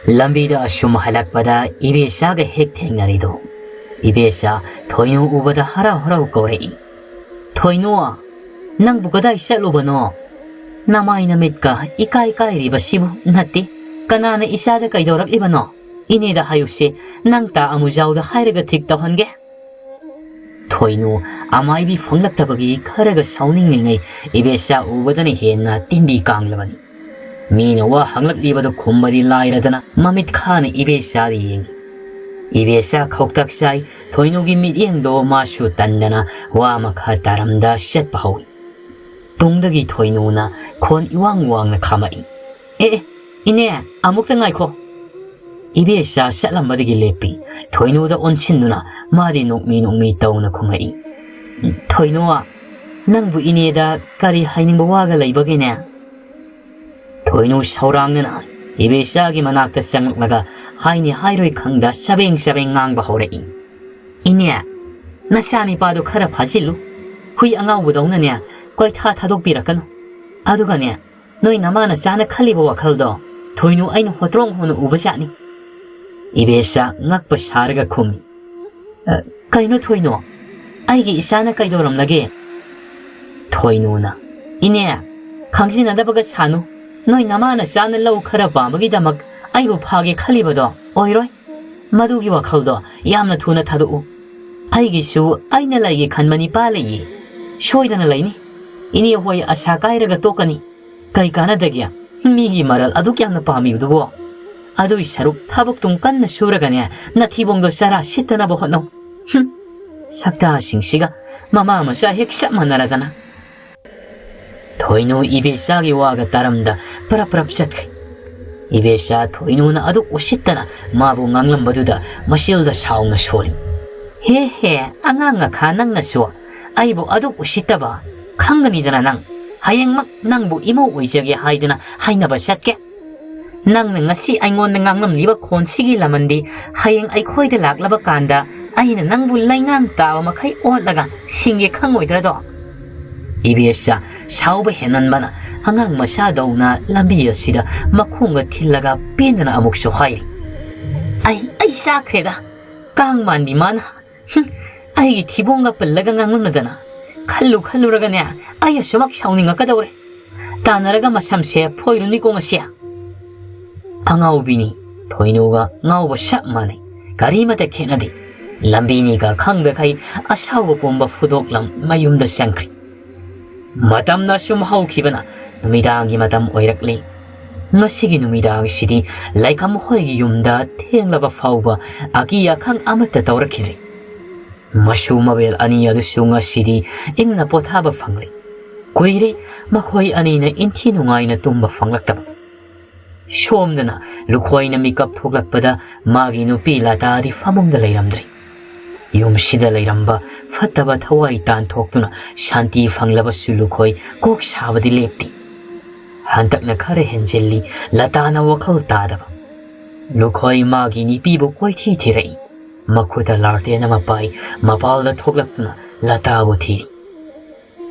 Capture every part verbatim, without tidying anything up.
ꯂꯝꯕꯤꯗ ꯑꯁꯨꯝ ꯍꯜꯂꯛꯄꯗ ꯏꯕꯦꯆꯥꯒ ꯍꯦꯛ ꯊꯦꯡꯅꯔꯤꯗꯣ꯫ ꯏꯕꯦꯆꯥ ꯊꯣꯏꯅꯨ ꯎꯕꯗ ꯍꯔꯥꯎ ꯍꯔꯥꯎ ꯀꯧꯔꯛꯏ, "ꯊꯣꯏꯅꯨ, ꯅꯪꯕꯨ ꯀꯗꯥꯏ ꯆꯠꯂꯨꯕꯅꯣ? ꯅꯃꯥꯏ ꯅꯃꯤꯠꯀ ꯏꯀꯥꯏ ꯀꯥꯏꯔꯤꯕꯁꯤꯕꯨ ꯅꯠꯇꯦ꯫ ꯀꯅꯥꯅ ꯏꯆꯥꯗ ꯀꯩꯗꯧꯔꯛꯂꯤꯕꯅꯣ? ꯏꯅꯦꯗ ꯍꯥꯏꯌꯨꯁꯦ, ꯅꯪ ꯇꯥ ꯑꯃꯨꯖꯥꯎꯗ ꯍꯥꯏꯔꯒ ꯊꯤꯛ ꯇꯧꯍꯟꯒꯦ"꯫ ꯊꯣꯏꯅꯨ ꯑꯃꯥꯏꯕꯤ ꯐꯪꯂꯛꯇꯕꯒꯤ ꯈꯔꯒ ꯁꯥꯎꯅꯤꯡꯂꯤꯉꯩ ꯏꯕꯦꯆꯥ ꯎꯕꯗꯅ ꯍꯦꯟꯅ ꯇꯤꯟꯕꯤ ꯀꯥꯡꯂꯕꯅꯤ꯫ ꯃꯤꯅ ꯋꯥ ꯍꯪꯂꯛꯂꯤꯕꯗꯨ ꯈꯨꯝꯕꯗꯤ ꯂꯥꯏꯔꯗꯅ ꯃꯃꯤꯠ ꯈꯥꯅ ꯏꯕꯦꯆꯥꯗ ꯌꯦꯡꯏ꯫ ꯏꯕꯦꯆꯥ ꯈꯧꯇꯛ ꯆꯥꯏ꯫ ꯊꯣꯏꯅꯨꯒꯤ ꯃꯤꯠꯌꯦꯡꯗꯣ ꯃꯥꯁꯨ ꯇꯟꯗꯅ ꯋꯥ ꯃꯈꯥ ꯇꯥꯔꯝꯗ ꯆꯠꯄ ꯍꯧꯏ꯫ ꯇꯨꯡꯗꯒꯤ ꯊꯣꯏꯅꯨꯅ ꯈꯣꯟ ꯏꯋꯥꯡ ꯋꯥꯡꯅ ꯈꯥꯝꯃꯛꯏ, "ꯑꯦ, ꯑꯦ, ꯏꯅꯦ, ꯑꯃꯨꯛꯇ ꯉꯥꯏꯈꯣ"꯫ ꯏꯕꯦꯆꯥ ꯆꯠꯂꯝꯕꯗꯒꯤ ꯂꯦꯞꯄꯤ꯫ ꯊꯣꯏꯅꯨꯗ ꯑꯣꯟꯁꯤꯟꯗꯨꯅ ꯃꯥꯗꯤ ꯅꯣꯛꯃꯤ ꯅꯣꯛꯃꯤ ꯇꯧꯅ ꯈꯨꯝꯃꯛꯏ, "ꯊꯣꯏꯅꯨ, ꯅꯪꯕꯨ ꯏꯅꯦꯗ ꯀꯔꯤ ꯍꯥꯏꯅꯤꯡꯕ ꯋꯥꯒ ꯂꯩꯕꯒꯦꯅꯦ?" ꯊꯣꯏꯅꯨ ꯁꯧꯔꯥꯡꯅꯅ ꯏꯕꯦꯆꯥꯒꯤ ꯃꯅꯥꯛꯇ ꯆꯪꯂꯛꯂꯒ ꯍꯥꯏꯅꯤ ꯍꯥꯏꯔꯣꯏ ꯈꯪꯗ ꯆꯕꯦꯡ ꯆꯕꯦꯡ ꯉꯥꯡꯕ ꯍꯧꯔꯛꯏ, "ꯏꯅꯦ, ꯅꯆꯥꯅꯤꯄꯥꯗꯣ ꯈꯔ ꯐꯥꯖꯤꯜꯂꯨ꯫ ꯍꯨꯏ ꯑꯉꯥꯎꯕꯗꯧꯅꯅꯦ ꯀꯣꯏꯊꯥ ꯊꯥꯗꯣꯛꯄꯤꯔꯛꯀꯅꯨ꯫ ꯑꯗꯨꯒꯅꯦ, ꯅꯣꯏ ꯅꯃꯥ ꯅꯆꯥꯅ ꯈꯜꯂꯤꯕ ꯋꯥꯈꯜꯗꯣ ꯊꯣꯏꯅꯨ ꯑꯩꯅ ꯍꯣꯇ꯭ꯔꯣꯡ ꯍꯧꯅ ꯎꯕ ꯖꯥꯠꯅꯤ"꯫ ꯏꯕꯦꯆꯥ ꯉꯛꯄ ꯁꯥꯔꯒ ꯈꯨꯝꯃꯤ, "ꯑ, ꯀꯩꯅꯣ ꯊꯣꯏꯅꯨ? ꯑꯩꯒꯤ ꯏꯆꯥꯅ ꯀꯩꯗꯧꯔꯝꯂꯒꯦ?" ꯊꯣꯏꯅꯨꯅ, "ꯏꯅꯦ, ꯈꯪꯖꯤꯟꯅꯗꯕꯒ ꯁꯥꯅꯨ꯫ ꯅꯣꯏ ꯅꯃꯥ ꯅꯆꯥꯅ ꯂꯧ ꯈꯔ ꯄꯥꯝꯕꯒꯤꯗꯃꯛ ꯑꯩꯕꯨ ꯐꯥꯒꯦ ꯈꯜꯂꯤꯕꯗꯣ ꯑꯣꯏꯔꯣꯏ꯫ ꯃꯗꯨꯒꯤ ꯋꯥꯈꯜꯗꯣ ꯌꯥꯝꯅ ꯊꯨꯅ ꯊꯥꯗꯣꯛꯎ꯫ ꯑꯩꯒꯤꯁꯨ ꯑꯩꯅ ꯂꯩꯒꯦ ꯈꯟꯕ ꯅꯤꯄꯥ ꯂꯩꯌꯦ꯫ ꯁꯣꯏꯗꯅ ꯂꯩꯅꯤ꯫ ꯏꯅꯦ ꯍꯣꯏ ꯑꯁꯥ ꯀꯥꯏꯔꯒ ꯇꯣꯛꯀꯅꯤ꯫ ꯀꯩ ꯀꯥꯟꯅꯗꯒꯦ? ꯃꯤꯒꯤ ꯃꯔꯜ ꯑꯗꯨꯛ ꯌꯥꯝꯅ ꯄꯥꯝꯃꯤꯕꯗꯨꯕꯣ? ꯑꯗꯨꯏ ꯁꯔꯨꯛ ꯊꯕꯛꯇꯨꯝ ꯀꯟꯅ ꯁꯨꯔꯒꯅꯦ, ꯅꯊꯤꯕꯣꯡꯗꯣ ꯆꯔꯥ ꯁꯤꯠꯇꯅꯕ ꯍꯣꯠꯅꯧ꯫ ꯍꯨꯝ, ꯁꯛꯇꯥꯁꯤꯡꯁꯤꯒ ꯃꯃꯥ ꯃꯆꯥ ꯍꯦꯛ ꯆꯞ ꯃꯥꯟꯅꯔꯗꯅ"꯫ ꯊꯣꯏꯅꯨ ꯏꯕꯦꯆꯥꯒꯤ ꯋꯥꯒ ꯇꯥꯔꯝꯗ ꯄꯔꯞ ꯄꯔꯞ ꯆꯠꯈ꯭ꯔꯦ꯫ ꯏꯕꯦꯆꯥ ꯊꯣꯏꯅꯨꯅ ꯑꯗꯨꯛ ꯎꯁꯤꯠꯇꯅ ꯃꯥꯕꯨ ꯉꯥꯡꯂꯝꯕꯗꯨꯗ ꯃꯆꯤꯜꯗ ꯁꯥꯎꯅ ꯁꯣꯜꯂꯤ꯫ "ꯍꯦ ꯍꯦ, ꯑꯉꯥꯡ ꯑꯈꯥ ꯅꯪꯅꯁꯨ ꯑꯩꯕꯨ ꯑꯗꯨꯛ ꯎꯁꯤꯠꯇꯕ? ꯈꯪꯒꯅꯤꯗꯅ ꯅꯪ꯫ ꯍꯌꯦꯡꯃꯛ ꯅꯪꯕꯨ ꯏꯃꯧ ꯑꯣꯏꯖꯒꯦ ꯍꯥꯏꯗꯨꯅ ꯍꯥꯏꯅꯕ ꯆꯠꯀꯦ꯫ ꯅꯪꯅ ꯉꯁꯤ ꯑꯩꯉꯣꯟꯗ ꯉꯥꯡꯂꯝꯂꯤꯕ ꯈꯣꯟꯁꯤꯒꯤ ꯂꯃꯟꯗꯤ ꯍꯌꯦꯡ ꯑꯩꯈꯣꯏꯗ ꯂꯥꯛꯂꯕ ꯀꯥꯟꯗ ꯑꯩꯅ ꯅꯪꯕꯨ ꯂꯩꯉꯥꯡ ꯇꯥꯕ ꯃꯈꯩ ꯑꯣꯠꯂꯒ ꯁꯤꯡꯒꯦ ꯈꯪꯉꯣꯏꯗ꯭ꯔꯗꯣ?" ꯏꯕꯦꯆꯥ ꯁꯥꯎꯕ ꯍꯦꯟꯃꯟꯕꯅ ꯑꯉꯥꯡ ꯃꯆꯥꯗꯧꯅ ꯂꯝꯕꯤ ꯑꯁꯤꯗ ꯃꯈꯣꯡꯒ ꯊꯤꯜꯂꯒ ꯄꯦꯟꯗꯅ ꯑꯃꯨꯛꯁꯨ ꯍꯥꯏꯔꯤ꯫ "ꯑꯩ, ꯑꯩ ꯆꯥꯈ꯭ꯔꯦꯗ꯫ ꯀꯥꯡ ꯃꯥꯟꯕꯤ ꯃꯥꯅ꯫ ꯍꯨꯝ, ꯑꯩꯒꯤ ꯊꯤꯕꯣꯡꯒ ꯄꯜꯂꯒ ꯉꯥꯡꯂꯝꯂꯗꯅ꯫ ꯈꯜꯂꯨ ꯈꯜꯂꯨꯔꯒꯅꯦ, ꯑꯩ ꯑꯁꯨꯃꯛ ꯁꯥꯎꯅꯤꯡꯉꯛꯀꯗꯧꯔꯦ꯫ ꯇꯥꯟꯅꯔꯒ ꯃꯁꯝꯁꯦ ꯐꯣꯏꯔꯨꯅꯤꯀꯣ ꯉꯁꯤ꯫" ꯑꯉꯥꯎꯕꯤꯅꯤ꯫ ꯊꯣꯏꯅꯨꯒ ꯉꯥꯎꯕ ꯆꯞ ꯃꯥꯟꯅꯩ꯫ ꯀꯔꯤꯃꯇ ꯈꯦꯠꯅꯗꯦ꯫ ꯂꯝꯕꯤꯅꯤꯒ ꯈꯪꯗꯈꯩ ꯑꯁꯥꯎꯕ ꯄꯨꯝꯕ ꯐꯨꯗꯣꯛꯂꯝ ꯃꯌꯨꯝꯗ ꯆꯪꯈ꯭ꯔꯦ꯫ ꯃꯇꯝꯅ ꯁꯨꯝ ꯍꯧꯈꯤꯕꯅ ꯅꯨꯃꯤꯗꯥꯡꯒꯤ ꯃꯇꯝ ꯑꯣꯏꯔꯛꯂꯦ꯫ ꯉꯁꯤꯒꯤ ꯅꯨꯃꯤꯗꯥꯡꯁꯤꯗꯤ ꯂꯩꯈꯝ ꯍꯣꯏꯒꯤ ꯌꯨꯝꯗ ꯊꯦꯡꯂꯕ ꯐꯥꯎꯕ ꯑꯀꯤ ꯑꯈꯪ ꯑꯃꯠꯇ ꯇꯧꯔꯛꯈꯤꯗ꯭ꯔꯦ꯫ ꯃꯁꯨ ꯃꯕꯦꯜ ꯑꯅꯤ ꯑꯗꯨꯁꯨ ꯉꯁꯤꯗꯤ ꯏꯪꯅ ꯄꯣꯊꯥꯕ ꯐꯪꯂꯦ꯫ ꯀꯨꯏꯔꯦ ꯃꯈꯣꯏ ꯑꯅꯤꯅ ꯏꯟꯊꯤ ꯅꯨꯡꯉꯥꯏꯅ ꯇꯨꯝꯕ ꯐꯪꯂꯛꯇꯕ꯫ ꯁꯣꯝꯗꯅ ꯂꯨꯈꯣꯏꯅ ꯃꯤꯀꯞ ꯊꯣꯛꯂꯛꯄꯗ ꯃꯥꯒꯤ ꯅꯨꯄꯤ ꯂꯇꯥꯗꯤ ꯐꯃꯨꯡꯗ ꯂꯩꯔꯝꯗ꯭ꯔꯦ꯫ ꯌꯨꯝꯁꯤꯗ ꯂꯩꯔꯝꯕ ꯐꯠꯇꯕ ꯊꯋꯥꯏ ꯇꯥꯟꯊꯣꯛꯇꯨꯅ ꯁꯥꯟꯇꯤ ꯐꯪꯂꯕꯁꯨ ꯂꯨꯈꯣꯏ ꯀꯣꯛ ꯁꯥꯕꯗꯤ ꯂꯦꯞꯇꯦ꯫ ꯍꯟꯗꯛꯅ ꯈꯔ ꯍꯦꯟꯖꯤꯜꯂꯤ ꯂꯇꯥꯅ ꯋꯥꯈꯜ ꯇꯥꯗꯕ꯫ ꯂꯨꯈꯣꯏ ꯃꯥꯒꯤ ꯅꯨꯄꯤꯕꯨ ꯀꯣꯏꯊꯤ ꯊꯤꯔꯛꯏ꯫ ꯃꯈꯨꯠꯇ ꯂꯥꯔꯇꯦꯟ ꯑꯃ ꯄꯥꯏ, ꯃꯄꯥꯜꯗ ꯊꯣꯛꯂꯛꯇꯨꯅ ꯂꯇꯥꯕꯨ ꯊꯤꯔꯤ꯫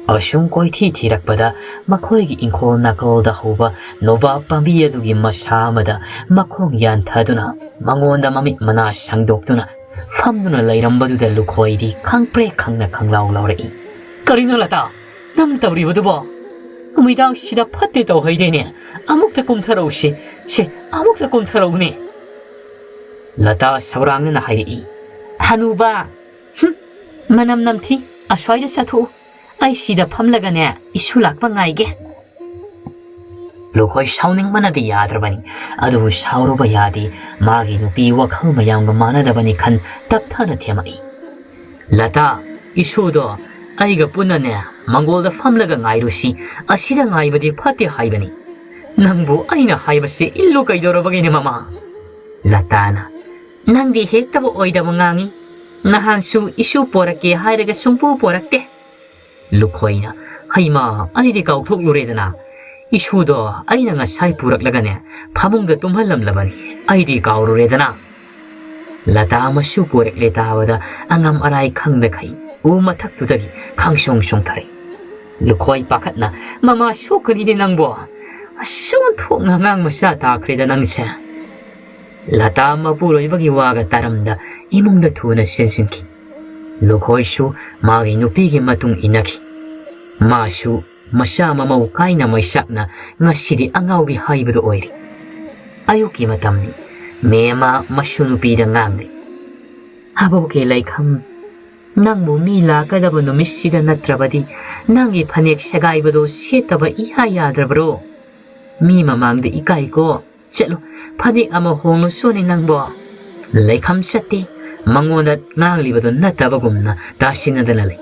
ꯑꯁꯨꯝ ꯀꯣꯏꯊꯤ ꯊꯤꯔꯛꯄꯗ ꯃꯈꯣꯏꯒꯤ ꯏꯪꯈꯣꯜ ꯅꯥꯀꯜꯗ ꯍꯧꯕ ꯅꯣꯕꯥꯞ ꯄꯥꯝꯕꯤ ꯑꯗꯨꯒꯤ ꯃꯁꯥ ꯑꯃꯗ ꯃꯈꯣꯡ ꯌꯥꯟꯊꯗꯨꯅ ꯃꯉꯣꯟꯗ ꯃꯃꯤꯠ ꯃꯅꯥ ꯁꯪꯗꯣꯛꯇꯨꯅ ꯐꯝꯗꯨꯅ ꯂꯩꯔꯝꯕꯗꯨꯗ ꯂꯨꯈꯣꯏꯗꯤ ꯈꯪꯄ꯭ꯔꯦꯛ ꯈꯪꯅ ꯈꯪꯂꯥꯎ ꯂꯥꯎꯔꯛꯏ꯫ "ꯀꯔꯤꯅꯣ ꯂꯇꯥ? ꯅꯪ ꯇꯧꯔꯤꯕꯗꯨꯕꯣ? ꯅꯨꯃꯤꯗꯥꯡꯁꯤꯗ ꯐꯠꯇꯦ ꯇꯧꯍꯩꯗꯦꯅꯦ꯫ ꯑꯃꯨꯛꯇ ꯀꯨꯝꯊꯔꯛꯎꯁꯤ꯫ ꯁꯦ, ꯑꯃꯨꯛꯇ ꯀꯨꯝꯊꯔꯛꯎꯅꯦ꯫" ꯂꯇꯥ ꯁꯧꯔꯥꯡꯅꯅ ꯍꯥꯏꯔꯛꯏ꯫ "ꯍꯅꯨꯕ, ꯍꯨꯝ, ꯃꯅꯝ ꯅꯝꯊꯤ꯫ ꯑꯁ꯭ꯋꯥꯏꯗ ꯆꯠꯊꯣꯛꯎ꯫ ꯑꯩ ꯁꯤꯗ ꯐꯝꯂꯒꯅꯦ, ꯏꯁꯨ ꯂꯥꯛꯄ ꯉꯥꯏꯒꯦ꯫" ꯂꯨꯈꯣꯏ ꯁꯥꯎꯅꯤꯡꯕꯅꯗꯤ ꯌꯥꯗ꯭ꯔꯕꯅꯤ, ꯑꯗꯨꯕꯨ ꯁꯥꯎꯔꯨꯕ ꯌꯥꯗꯦ꯫ ꯃꯥꯒꯤ ꯅꯨꯄꯤ ꯋꯥꯈꯜ ꯃꯌꯥꯝꯒ ꯃꯥꯟꯅꯗꯕꯅꯤ ꯈꯟ ꯇꯞꯊꯅ ꯊꯦꯝꯃꯛꯏ꯫ "ꯂꯇꯥ, ꯏꯁꯨꯗꯣ ꯑꯩꯒ ꯄꯨꯟꯅꯅꯦ ꯃꯪꯒꯣꯜꯗ ꯐꯝꯂꯒ ꯉꯥꯏꯔꯨꯁꯤ꯫ ꯑꯁꯤꯗ ꯉꯥꯏꯕꯗꯤ ꯐꯠꯇꯦ ꯍꯥꯏꯕꯅꯤ꯫ ꯅꯪꯕꯨ ꯑꯩꯅ ꯍꯥꯏꯕꯁꯦ ꯏꯜꯂꯨ ꯀꯩꯗꯧꯔꯕꯒꯤꯅꯦ ꯃꯃꯥ?" ꯂꯇꯥꯅ, "ꯅꯪꯗꯤ ꯍꯦꯛꯇꯕ ꯑꯣꯏꯗꯕ ꯉꯥꯡꯉꯤ꯫ ꯅꯍꯥꯟꯁꯨ ꯏꯁꯨ ꯄꯣꯔꯛꯀꯦ ꯍꯥꯏꯔꯒ ꯁꯨꯡꯄꯨ ꯄꯣꯔꯛꯇꯦ꯫" ꯂꯨꯈꯣꯏꯅ, "ꯍꯩꯃꯥ, ꯑꯩꯗꯤ ꯀꯥꯎꯊꯣꯛꯂꯨꯔꯦꯗꯅ꯫ ꯏꯁꯨꯗꯣ ꯑꯩꯅ ꯉꯁꯥꯏ ꯄꯨꯔꯛꯂꯒꯅꯦ, ꯐꯃꯨꯡꯗ ꯇꯨꯝꯍꯜꯂꯝꯂꯕꯅꯤ꯫ ꯑꯩꯗꯤ ꯀꯥꯎꯔꯨꯔꯦꯗꯅ꯫" ꯂꯇꯥ ꯑꯃꯁꯨ ꯄꯨꯔꯛꯂꯦ ꯇꯥꯕꯗ ꯑꯉꯝ ꯑꯔꯥꯏ ꯈꯪꯗꯈꯩ ꯎ ꯃꯊꯛꯇꯨꯗꯒꯤ ꯈꯪꯁꯣꯡ ꯆꯣꯡꯊꯔꯛꯏ꯫ ꯂꯨꯈꯣꯏ ꯄꯥꯈꯠꯅ, "ꯃꯃꯥ ꯁꯣꯛꯀꯅꯤꯅꯦ ꯅꯪꯕꯣ꯫ ꯑꯁꯨꯛ ꯊꯣꯛꯅ ꯑꯉꯥꯡ ꯃꯆꯥ ꯇꯥꯈ꯭ꯔꯦꯗ ꯅꯪꯁꯦ꯫" ꯂꯇꯥ ꯃꯄꯨꯔꯣꯏꯕꯒꯤ ꯋꯥꯒ ꯇꯥꯔꯝꯗ ꯏꯃꯨꯡꯗ ꯊꯨꯅ ꯆꯦꯟꯁꯤꯟꯈꯤ꯫ ꯂꯨꯈꯣꯏꯁꯨ ꯃꯥꯒꯤ ꯅꯨꯄꯤꯒꯤ ꯃꯇꯨꯡ ꯏꯟꯅꯈꯤ꯫ ꯃꯥꯁꯨ ꯃꯆꯥ ꯃꯃꯧ ꯀꯥꯏꯅ ꯃꯩꯆꯥꯛꯅ ꯉꯁꯤꯗꯤ ꯑꯉꯥꯎꯕꯤ ꯍꯥꯏꯕꯗꯨ ꯑꯣꯏꯔꯦ꯫ ꯑꯌꯨꯛꯀꯤ ꯃꯇꯝꯅꯤ꯫ ꯃꯦꯃ ꯃꯁꯨ ꯅꯨꯄꯤꯗ ꯉꯥꯡꯂꯤ꯫ "ꯑꯕꯣꯛꯀꯤ ꯂꯩꯈꯝ, ꯅꯪꯕꯨ ꯃꯤ ꯂꯥꯛꯀꯗꯕ ꯅꯨꯃꯤꯠꯁꯤꯗ ꯅꯠꯇ꯭ꯔꯕꯗꯤ ꯅꯪꯒꯤ ꯐꯅꯦꯛ ꯁꯦꯒꯥꯏꯕꯗꯣ ꯁꯦꯠꯇꯕ ꯏꯌꯥ ꯌꯥꯗ꯭ꯔꯕ꯭ꯔꯣ? ꯃꯤ ꯃꯃꯥꯡꯗ ꯏꯀꯥꯏꯀꯣ꯫ ꯆꯠꯂꯨ, ꯐꯅꯦꯛ ꯑꯃ ꯍꯣꯡꯂꯨ ꯆꯣꯅꯤ ꯅꯪꯕꯣ꯫" ꯂꯩꯈꯝ ꯆꯠꯇꯦ꯫ ꯃꯉꯣꯟꯗ ꯉꯥꯡꯂꯤꯕꯗꯨ ꯅꯠꯇꯕꯒꯨꯝꯅ ꯇꯥꯁꯤꯟꯅꯗꯅ ꯂꯩ꯫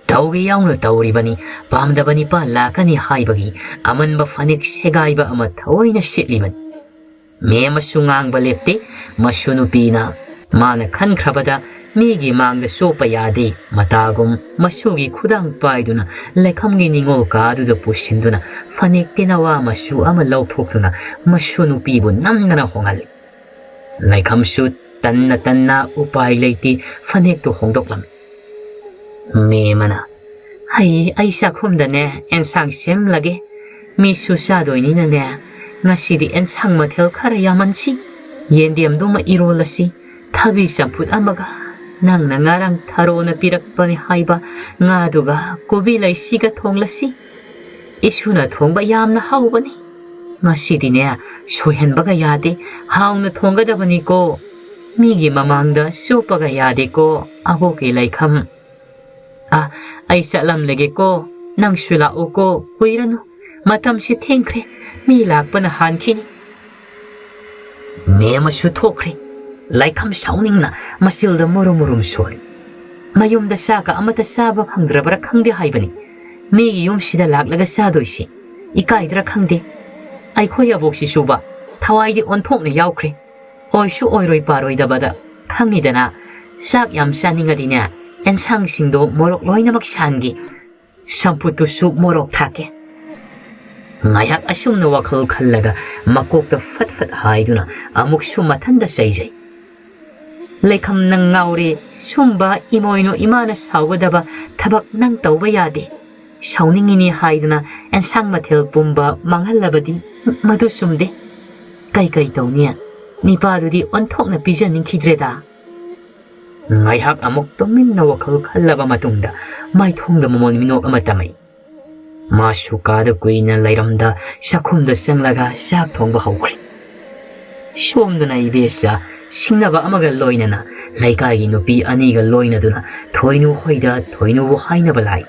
ꯇꯧꯒꯦ ꯌꯥꯎꯅ ꯇꯧꯔꯤꯕꯅꯤ, ꯄꯥꯝꯗꯕ ꯅꯤꯄꯥ ꯂꯥꯛꯀꯅꯤ ꯍꯥꯏꯕꯒꯤ ꯑꯃꯟꯕ ꯐꯅꯦꯛ ꯁꯦꯒꯥꯏꯕ ꯑꯃ ꯊꯑꯣꯏꯅ ꯁꯦꯠꯂꯤꯕꯅꯤ꯫ ꯃꯦꯃꯁꯨ ꯉꯥꯡꯕ ꯂꯦꯞꯇꯦ꯫ ꯃꯁꯨ ꯅꯨꯄꯤꯅ ꯃꯥꯅ ꯈꯟꯈ꯭ꯔꯕꯗ ꯃꯤꯒꯤ ꯃꯥꯡꯗ ꯆꯣꯞꯄ ꯌꯥꯗꯦ꯫ ꯃꯇꯥꯒꯨꯝ ꯃꯁꯨꯒꯤ ꯈꯨꯗꯥꯡ ꯄꯥꯏꯗꯨꯅ ꯂꯩꯈꯝꯒꯤ ꯅꯤꯡꯉꯣꯜ ꯀꯥꯗꯨꯗ ꯄꯨꯁꯤꯟꯗꯨꯅ ꯐꯅꯦꯛ ꯇꯦꯅꯋꯥ ꯃꯆꯨ ꯑꯃ ꯂꯧꯊꯣꯛꯇꯨꯅ ꯃꯁꯨ ꯅꯨꯄꯤꯕꯨ ꯅꯝꯗꯅ ꯍꯣꯡꯍꯜꯂꯤ꯫ ꯂꯩꯈꯝꯁꯨ ꯇꯟꯅ ꯇꯟꯅ ꯎꯄꯥꯏ ꯂꯩꯇꯦ ꯐꯅꯦꯛꯇꯨ ꯍꯣꯡꯗꯣꯛꯂꯝꯃꯤ꯫ ꯃꯦꯃꯅ, "ꯍꯩ, ꯑꯩ ꯆꯥꯛꯈꯨꯝꯗꯅꯦ ꯑꯦꯟꯁꯥꯡ ꯁꯦꯝꯂꯒꯦ꯫ ꯃꯤꯁꯨ ꯆꯥꯗꯣꯏꯅꯤꯅꯅꯦ, ꯉꯁꯤꯗꯤ ꯑꯦꯟꯁꯥꯡ ꯃꯊꯦꯜ ꯈꯔ ꯌꯥꯝꯍꯟꯁꯤ꯫ ꯌꯦꯟꯗꯦꯝꯗꯨꯃ ꯏꯔꯣꯜꯂꯁꯤ, ꯊꯕꯤ ꯆꯝꯐꯨꯠ ꯑꯃꯒ, ꯅꯪꯅ ꯉꯔꯥꯡ ꯊꯔꯣꯅ ꯄꯤꯔꯛꯄꯅꯤ ꯍꯥꯏꯕ ꯉꯥꯗꯨꯒ ꯀꯣꯕꯤ ꯂꯩꯁꯤꯒ ꯊꯣꯡꯂꯁꯤ꯫ ꯏꯁꯨꯅ ꯊꯣꯡꯕ ꯌꯥꯝꯅ ꯍꯥꯎꯕꯅꯤ꯫ ꯉꯁꯤꯗꯤꯅꯦ, ꯁꯣꯏꯍꯟꯕꯒ ꯌꯥꯗꯦ, ꯍꯥꯎꯅ ꯊꯣꯡꯒꯗꯕꯅꯤꯀꯣ꯫ ꯃꯤꯒꯤ ꯃꯃꯥꯡꯗ ꯆꯣꯞꯄꯒ ꯌꯥꯗꯦꯀꯣ, ꯑꯕꯣꯛꯀꯤ ꯂꯩꯈꯝ꯫ ꯑ, ꯑꯩ ꯆꯠꯂꯝꯂꯒꯦꯀꯣ, ꯅꯪꯁꯨ ꯂꯥꯛꯎꯀꯣ, ꯀꯨꯏꯔꯅꯨ꯫ ꯃꯇꯝꯁꯤ ꯊꯦꯡꯈ꯭ꯔꯦ, ꯃꯤ ꯂꯥꯛꯄꯅ ꯍꯥꯟꯈꯤꯅꯤ꯫" ꯃꯦꯃꯁꯨ ꯊꯣꯛꯈ꯭ꯔꯦ꯫ ꯂꯩꯈꯝ ꯁꯥꯎꯅꯤꯡꯅ ꯃꯆꯤꯜꯗ ꯃꯨꯔꯨꯝ ꯃꯨꯔꯨꯝ ꯁꯣꯜꯂꯤ꯫ ꯃꯌꯨꯝꯗ ꯆꯥꯛꯀ ꯑꯃꯠꯇ ꯆꯥꯕ ꯐꯪꯗ꯭ꯔꯕ꯭ꯔꯥ ꯈꯪꯗꯦ ꯍꯥꯏꯕꯅꯤ꯫ ꯃꯤꯒꯤ ꯌꯨꯝꯁꯤꯗ ꯂꯥꯛꯂꯒ ꯆꯥꯗꯣꯏꯁꯤ ꯏꯀꯥꯏꯗ꯭ꯔꯥ ꯈꯪꯗꯦ꯫ ꯑꯩꯈꯣꯏ ꯑꯕꯣꯛꯁꯤꯁꯨꯕ ꯊꯋꯥꯏꯗꯤ ꯑꯣꯟꯊꯣꯛꯅ ꯌꯥꯎꯈ꯭ꯔꯦ꯫ ꯑꯣꯏꯁꯨ ꯑꯣꯏꯔꯣꯏ ꯄꯥꯔꯣꯏꯗꯕꯗ ꯈꯪꯉꯤꯗꯅ, ꯆꯥꯛ ꯌꯥꯝ ꯆꯥꯅꯤꯡꯉꯗꯤꯅꯦ, ꯑꯦꯟꯁꯥꯡꯁꯤꯡꯗꯣ ꯃꯣꯔꯣꯛ ꯂꯣꯏꯅꯃꯛ ꯁꯥꯍꯟꯒꯦ꯫ ꯆꯝꯐꯨꯠꯇꯨꯁꯨ ꯃꯣꯔꯣꯛ ꯊꯥꯛꯀꯦ꯫ ꯉꯥꯏꯍꯥꯛ ꯑꯁꯨꯝꯅ ꯋꯥꯈꯜ ꯈꯜꯂꯒ ꯃꯀꯣꯛꯇ ꯐꯠ ꯐꯠ ꯍꯥꯏꯗꯨꯅ ꯑꯃꯨꯛꯁꯨ ꯃꯊꯟꯗ ꯆꯩꯖꯩ꯫ "ꯂꯩꯈꯝ, ꯅꯪ ꯉꯥꯎꯔꯦ꯫ ꯁꯨꯝꯕ ꯏꯃꯣꯏꯅꯨ ꯏꯃꯥꯅ ꯁꯥꯎꯒꯗꯕ ꯊꯕꯛ ꯅꯪ ꯇꯧꯕ ꯌꯥꯗꯦ꯫ ꯁꯥꯎꯅꯤꯡꯉꯤꯅꯤ ꯍꯥꯏꯗꯨꯅ ꯑꯦꯟꯁꯥꯡ ꯃꯊꯦꯜ ꯄꯨꯝꯕ ꯃꯥꯡꯍꯜꯂꯕꯗꯤ ꯃꯗꯨ ꯆꯨꯝꯗꯦ꯫ ꯀꯩ ꯀꯩ ꯇꯧꯅꯤ? ꯅꯤꯄꯥꯗꯨꯗꯤ ꯑꯣꯟꯊꯣꯛꯅ ꯄꯤꯖꯅꯤꯡꯈꯤꯗ꯭ꯔꯦꯗ꯫ ꯉꯥꯏꯍꯥꯛ ꯑꯃꯨꯛ ꯇꯨꯃꯤꯟꯅ ꯋꯥꯈꯜ ꯈꯜꯂꯕ ꯃꯇꯨꯡꯗ ꯃꯥꯏꯊꯣꯡꯗ ꯃꯃꯣꯟ ꯃꯤꯅꯣꯛ ꯑꯃ ꯇꯝꯃꯛꯏ꯫ ꯃꯥꯁꯨ ꯀꯥꯗ ꯀꯨꯏꯅ ꯂꯩꯔꯝꯗ ꯆꯥꯛꯈꯨꯝꯗ ꯆꯪꯂꯒ ꯆꯥꯛ ꯊꯣꯡꯕ ꯍꯧꯈ꯭ꯔꯦ꯫ ꯁꯣꯝꯗꯅ ꯏꯕꯦꯆꯥ ꯁꯤꯡꯅꯕ ꯑꯃꯒ ꯂꯣꯏꯅꯅ ꯂꯩꯀꯥꯏꯒꯤ ꯅꯨꯄꯤ ꯑꯅꯤꯒ ꯂꯣꯏꯅꯗꯨꯅ ꯊꯣꯏꯅꯨ ꯍꯣꯏꯗ ꯊꯣꯏꯅꯨꯕꯨ ꯍꯥꯏꯅꯕ ꯂꯥꯛꯏ꯫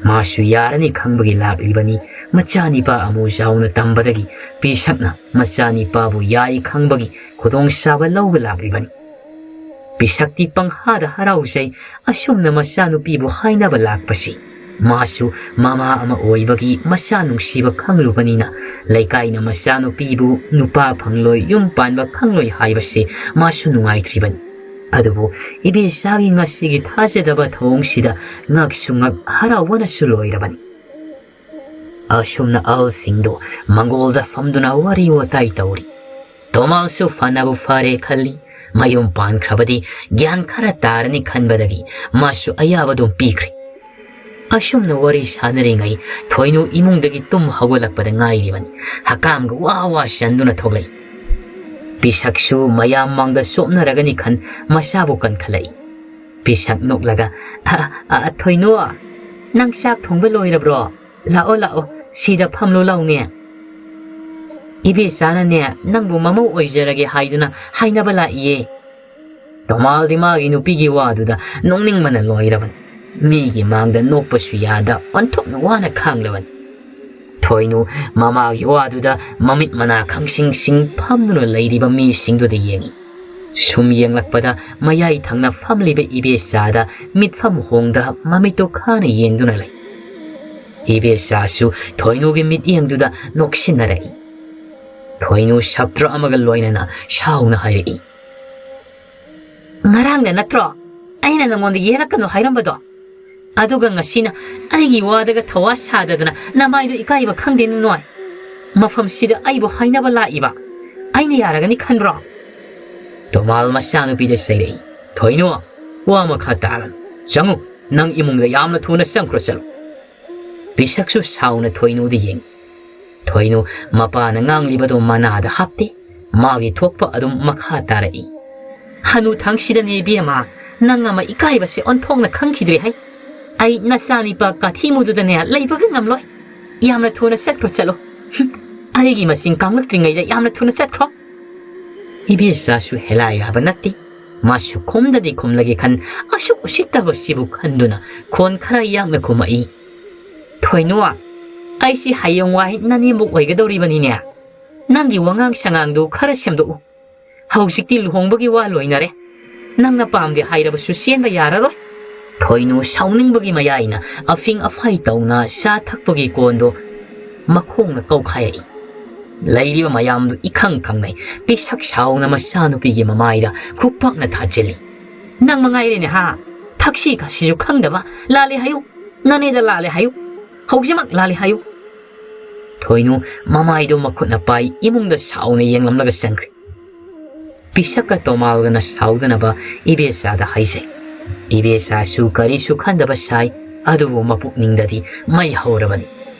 ꯃꯥꯁꯨ ꯌꯥꯔꯅꯤ ꯈꯪꯕꯒꯤ ꯂꯥꯛꯂꯤꯕꯅꯤ꯫ ꯃꯆꯥꯅꯤꯄꯥ ꯑꯃꯨ ꯆꯥꯎꯅ ꯇꯝꯕꯗꯒꯤ ꯄꯤꯁꯛꯅ ꯃꯆꯥꯅꯤꯄꯥꯕꯨ ꯌꯥꯏ ꯈꯪꯕꯒꯤ ꯈꯨꯗꯣꯡꯆꯥꯕ ꯂꯧꯕ ꯂꯥꯛꯂꯤꯕꯅꯤ꯫ ꯄꯤꯁꯛꯇꯤ ꯄꯪꯍꯥꯗ ꯍꯔꯥꯎꯖꯩ꯫ ꯑꯁꯨꯝꯅ ꯃꯆꯥꯅꯨꯄꯤꯕꯨ ꯍꯥꯏꯅꯕ ꯂꯥꯛꯄꯁꯤ ꯃꯥꯁꯨ ꯃꯃꯥ ꯑꯃ ꯑꯣꯏꯕꯒꯤ ꯃꯆꯥ ꯅꯨꯡꯁꯤꯕ ꯈꯪꯂꯨꯕꯅꯤꯅ, ꯂꯩꯀꯥꯏꯅ ꯃꯆꯥꯅꯨꯄꯤꯕꯨ ꯅꯨꯄꯥ ꯐꯪꯂꯣꯏ, ꯌꯨꯝ ꯄꯥꯟꯕ ꯈꯪꯂꯣꯏ ꯍꯥꯏꯕꯁꯤ ꯃꯥꯁꯨ ꯅꯨꯡꯉꯥꯏꯇ꯭ꯔꯤꯕꯅꯤ꯫ ꯑꯗꯨꯕꯨ ꯏꯕꯦꯆꯥꯒꯤ ꯉꯁꯤꯒꯤ ꯊꯥꯖꯗꯕ ꯊꯧꯑꯣꯡꯁꯤꯗ ꯉꯛꯁꯨ ꯉꯛ, ꯍꯔꯥꯎꯕꯅꯁꯨ ꯂꯣꯏꯔꯕꯅꯤ꯫ ꯑꯁꯨꯝꯅ ꯑꯍꯜꯁꯤꯡꯗꯨ ꯃꯪꯒꯣꯜꯗ ꯐꯝꯗꯨꯅ ꯋꯥꯔꯤ ꯋꯥꯇꯥꯏ ꯇꯧꯔꯤ꯫ ꯇꯣꯃꯥꯜꯁꯨ ꯐꯅꯕꯨ ꯐꯔꯦ ꯈꯜꯂꯤ꯫ ꯃꯌꯨꯝ ꯄꯥꯟꯈ꯭ꯔꯕꯗꯤ ꯒ꯭ꯌꯥꯟ ꯈꯔ ꯇꯥꯔꯅꯤ ꯈꯟꯕꯗꯒꯤ ꯃꯥꯁꯨ ꯑꯌꯥꯕ ꯑꯗꯨꯝ ꯄꯤꯈ꯭ꯔꯦ꯫ ꯑꯁꯨꯝꯅ ꯋꯥꯔꯤ ꯁꯥꯟꯅꯔꯤꯉꯩ ꯊꯣꯏꯅꯨ ꯏꯃꯨꯡꯗꯒꯤ ꯇꯨꯝ ꯍꯧꯒꯠꯂꯛꯄꯗ ꯉꯥꯏꯔꯤꯕꯅꯤ꯫ ꯍꯀꯥꯝꯒ ꯋꯥ ꯋꯥ ꯆꯟꯗꯨꯅ ꯊꯣꯛꯂꯛꯏ꯫ ꯄꯤꯁꯛꯁꯨ ꯃꯌꯥꯝ ꯃꯥꯡꯗ ꯆꯣꯞꯅꯔꯒꯅꯤ ꯈꯟ ꯃꯁꯥꯕꯨ ꯀꯟꯈꯠꯂꯛꯏ꯫ ꯄꯤꯁꯛ ꯅꯣꯛꯂꯒ, "ꯑ, ꯑ, ꯊꯣꯏꯅꯨ, ꯅꯪ ꯆꯥꯛ ꯊꯣꯡꯕ ꯂꯣꯏꯔꯕ꯭ꯔꯣ? ꯂꯥꯛꯑꯣ, ꯂꯥꯛꯑꯣ, ꯁꯤꯗ ꯐꯝꯂꯨ ꯂꯥꯎꯅꯦ꯫ ꯏꯕꯦꯆꯥꯅꯅꯦ, ꯅꯪꯕꯨ ꯃꯃꯧ ꯑꯣꯏꯖꯔꯒꯦ ꯍꯥꯏꯗꯨꯅ ꯍꯥꯏꯅꯕ ꯂꯥꯛꯏꯌꯦ꯫" ꯇꯣꯃꯥꯜꯗꯤ ꯃꯥꯒꯤ ꯅꯨꯄꯤꯒꯤ ꯋꯥꯗꯨꯗ ꯅꯣꯛꯅꯤꯡꯕꯅ ꯂꯣꯏꯔꯕꯅꯤ꯫ ꯃꯤꯒꯤ ꯃꯥꯡꯗ ꯅꯣꯛꯄꯁꯨ ꯌꯥꯗ ꯑꯣꯟꯊꯣꯛꯅ ꯋꯥꯅ ꯈꯥꯡꯂꯕꯅꯤ꯫ ꯊꯣꯏꯅꯨ ꯃꯃꯥꯒꯤ ꯋꯥꯗꯨꯗ ꯃꯃꯤꯠ ꯃꯅꯥ ꯈꯪꯁꯤꯡ ꯁꯤꯡ ꯐꯝꯗꯨꯅ ꯂꯩꯔꯤꯕ ꯃꯤꯁꯤꯡꯗꯨꯗ ꯌꯦꯡꯏ꯫ ꯁꯨꯝ ꯌꯦꯡꯂꯛꯄꯗ ꯃꯌꯥꯏ ꯊꯪꯅ ꯐꯝꯂꯤꯕ ꯏꯕꯦꯆꯥꯗ ꯃꯤꯠꯐꯝ ꯍꯣꯡꯗ ꯃꯃꯤꯠꯇꯨ ꯈꯥꯅ ꯌꯦꯡꯗꯨꯅ ꯂꯩ꯫ ꯏꯕꯦꯆꯥꯁꯨ ꯊꯣꯏꯅꯨꯒꯤ ꯃꯤꯠꯌꯦꯡꯗꯨꯗ ꯅꯣꯛꯁꯤꯟꯅꯔꯛꯏ꯫ ꯊꯣꯏꯅꯨ ꯁꯞꯇ꯭ꯔ ꯑꯃꯒ ꯂꯣꯏꯅꯅ ꯁꯥꯎꯅ ꯍꯥꯏꯔꯛꯏ꯫ "ꯉꯔꯥꯡꯗ ꯅꯠꯇ꯭ꯔꯣ ꯑꯩꯅ ꯅꯉꯣꯟꯗ ꯌꯦꯜꯂꯛꯀꯅꯨ ꯍꯥꯏꯔꯝꯕꯗꯣ? ꯑꯗꯨꯒ ꯉꯁꯤꯅ ꯑꯩꯒꯤ ꯋꯥꯗꯒ ꯊꯋꯥ ꯁꯥꯗꯗꯅ ꯅꯃꯥꯏꯗꯨ ꯏꯀꯥꯏꯕ ꯈꯪꯗꯦ ꯅꯣꯏ꯫ ꯃꯐꯝꯁꯤꯗ ꯑꯩꯕꯨ ꯍꯥꯏꯅꯕ ꯂꯥꯛꯏꯕ꯫ ꯑꯩꯅ ꯌꯥꯔꯒꯅꯤ ꯈꯟꯕ꯭ꯔꯣ?" ꯇꯣꯃꯥꯜ ꯃꯆꯥꯅꯨꯄꯤꯗ ꯆꯩꯔꯛꯏ꯫ "ꯊꯣꯏꯅꯨ, ꯋꯥ ꯃꯈꯥ ꯇꯥꯔꯅꯨ꯫ ꯆꯪꯉꯨ, ꯅꯪ ꯏꯃꯨꯡꯗ ꯌꯥꯝꯅ ꯊꯨꯅ ꯆꯪꯈ꯭ꯔꯣ, ꯆꯠꯂꯨ꯫" ꯄꯤꯁꯛꯁꯨ ꯁꯥꯎꯅ ꯊꯣꯏꯅꯨꯗ ꯌꯦꯡꯏ꯫ ꯊꯣꯏꯅꯨ ꯃꯄꯥꯅ ꯉꯥꯡꯂꯤꯕꯗꯨ ꯃꯅꯥꯗ ꯍꯥꯞꯇꯦ꯫ ꯃꯥꯒꯤ ꯊꯣꯛꯄ ꯑꯗꯨꯝ ꯃꯈꯥ ꯇꯥꯔꯛꯏ꯫ "ꯍꯅꯨꯊꯪꯁꯤꯗꯅꯦ ꯏꯕꯦꯝꯃ, ꯅꯪ ꯑꯃ ꯏꯀꯥꯏꯕꯁꯦ ꯑꯣꯟꯊꯣꯛꯅ ꯈꯪꯈꯤꯗ꯭ꯔꯦ ꯍꯩ꯫ ꯑꯩ ꯅꯆꯥꯅꯤꯄꯥ ꯀꯥꯊꯤꯃꯨꯗꯨꯗꯅꯦ ꯂꯩꯕꯒ ꯉꯝꯂꯣꯏ꯫ ꯌꯥꯝꯅ ꯊꯨꯅ ꯆꯠꯈ꯭ꯔꯣ, ꯆꯠꯂꯣ꯫ ꯍꯨꯝ, ꯑꯩꯒꯤ ꯃꯁꯤꯡ ꯀꯥꯡꯂꯛꯇ꯭ꯔꯤꯉꯩꯗ ꯌꯥꯝꯅ ꯊꯨꯅ ꯆꯠꯈ꯭ꯔꯣ꯫" ꯏꯕꯦꯆꯥꯁꯨ ꯍꯦꯂꯥ ꯌꯥꯕ ꯅꯠꯇꯦ꯫ ꯃꯥꯁꯨ ꯈꯨꯝꯗꯗꯤ ꯈꯨꯝꯂꯒꯦ ꯈꯟ, ꯑꯁꯨꯛ ꯎꯁꯤꯠꯇꯕꯁꯤꯕꯨ ꯈꯟꯗꯨꯅ ꯈꯣꯟ ꯈꯔ ꯌꯥꯡꯅ ꯈꯨꯝꯃꯛꯏ꯫ "ꯊꯣꯏꯅꯨ, ꯑꯩꯁꯤ ꯍꯌꯦꯡꯋꯥꯏ ꯅꯅꯦꯝꯕꯣꯛ ꯑꯣꯏꯒꯗꯧꯔꯤꯕꯅꯤꯅꯦ꯫ ꯅꯪꯒꯤ ꯋꯥꯉꯥꯡ ꯁꯉꯥꯡꯗꯨ ꯈꯔ ꯁꯦꯝꯗꯣꯛꯎ꯫ ꯍꯧꯖꯤꯛꯇꯤ ꯂꯨꯍꯣꯡꯕꯒꯤ ꯋꯥ ꯂꯣꯏꯅꯔꯦ꯫ ꯅꯪꯅ ꯄꯥꯝꯗꯦ ꯍꯥꯏꯔꯕꯁꯨ ꯆꯦꯟꯕ ꯌꯥꯔꯔꯣꯏ꯫" ꯊꯣꯏꯅꯨ ꯁꯥꯎꯅꯤꯡꯕꯒꯤ ꯃꯌꯥꯏꯅ ꯑꯐꯤꯡ ꯑꯐꯥꯏ ꯇꯧꯅ ꯆꯥ ꯊꯛꯄꯒꯤ ꯀꯣꯟꯗꯣ ꯃꯈꯣꯡꯅ ꯀꯧꯈꯥꯏꯔꯛꯏ꯫ ꯂꯩꯔꯤꯕ ꯃꯌꯥꯝꯗꯨ ꯏꯈꯪ ꯈꯪꯅꯩ꯫ ꯄꯤꯁꯛ ꯁꯥꯎꯅ ꯃꯆꯥꯅꯨꯄꯤꯒꯤ ꯃꯃꯥꯏꯗ ꯈꯨꯄꯥꯛꯅ ꯊꯥꯖꯤꯜꯂꯤ꯫ "ꯅꯪ ꯃꯉꯥꯏꯔꯦꯅꯦ ꯍꯥ? ꯊꯛꯁꯤ ꯈꯥꯁꯤꯁꯨ ꯈꯪꯗꯕ꯫ ꯂꯥꯜꯂꯦ ꯍꯥꯏꯌꯨ꯫ ꯅꯅꯦꯗ ꯂꯥꯜꯂꯦ ꯍꯥꯏꯌꯨ꯫ ꯍꯧꯖꯤꯛꯃꯛ ꯂꯥꯜꯂꯦ ꯍꯥꯏꯌꯨ꯫" ꯊꯣꯏꯅꯨ ꯃꯃꯥꯏꯗꯨ ꯃꯈꯨꯠꯅ ꯄꯥꯏ ꯏꯃꯨꯡꯗ ꯁꯥꯎꯅ ꯌꯦꯡꯂꯝꯂꯒ ꯆꯪꯈ꯭ꯔꯦ꯫ ꯄꯤꯁꯛꯀ ꯇꯣꯃꯥꯜꯒꯅ ꯁꯥꯎꯗꯅꯕ ꯏꯕꯦꯆꯥꯗ ꯍꯥꯏꯖꯩ꯫ ꯏꯕꯦꯆꯥꯁꯨ ꯀꯔꯤꯁꯨ ꯈꯟꯗꯕ ꯁꯥꯏ, ꯑꯗꯨꯕꯨ ꯃꯄꯨꯛꯅꯤꯡꯗꯗꯤ ꯃꯩ ꯍꯧꯔꯕꯅꯤ꯫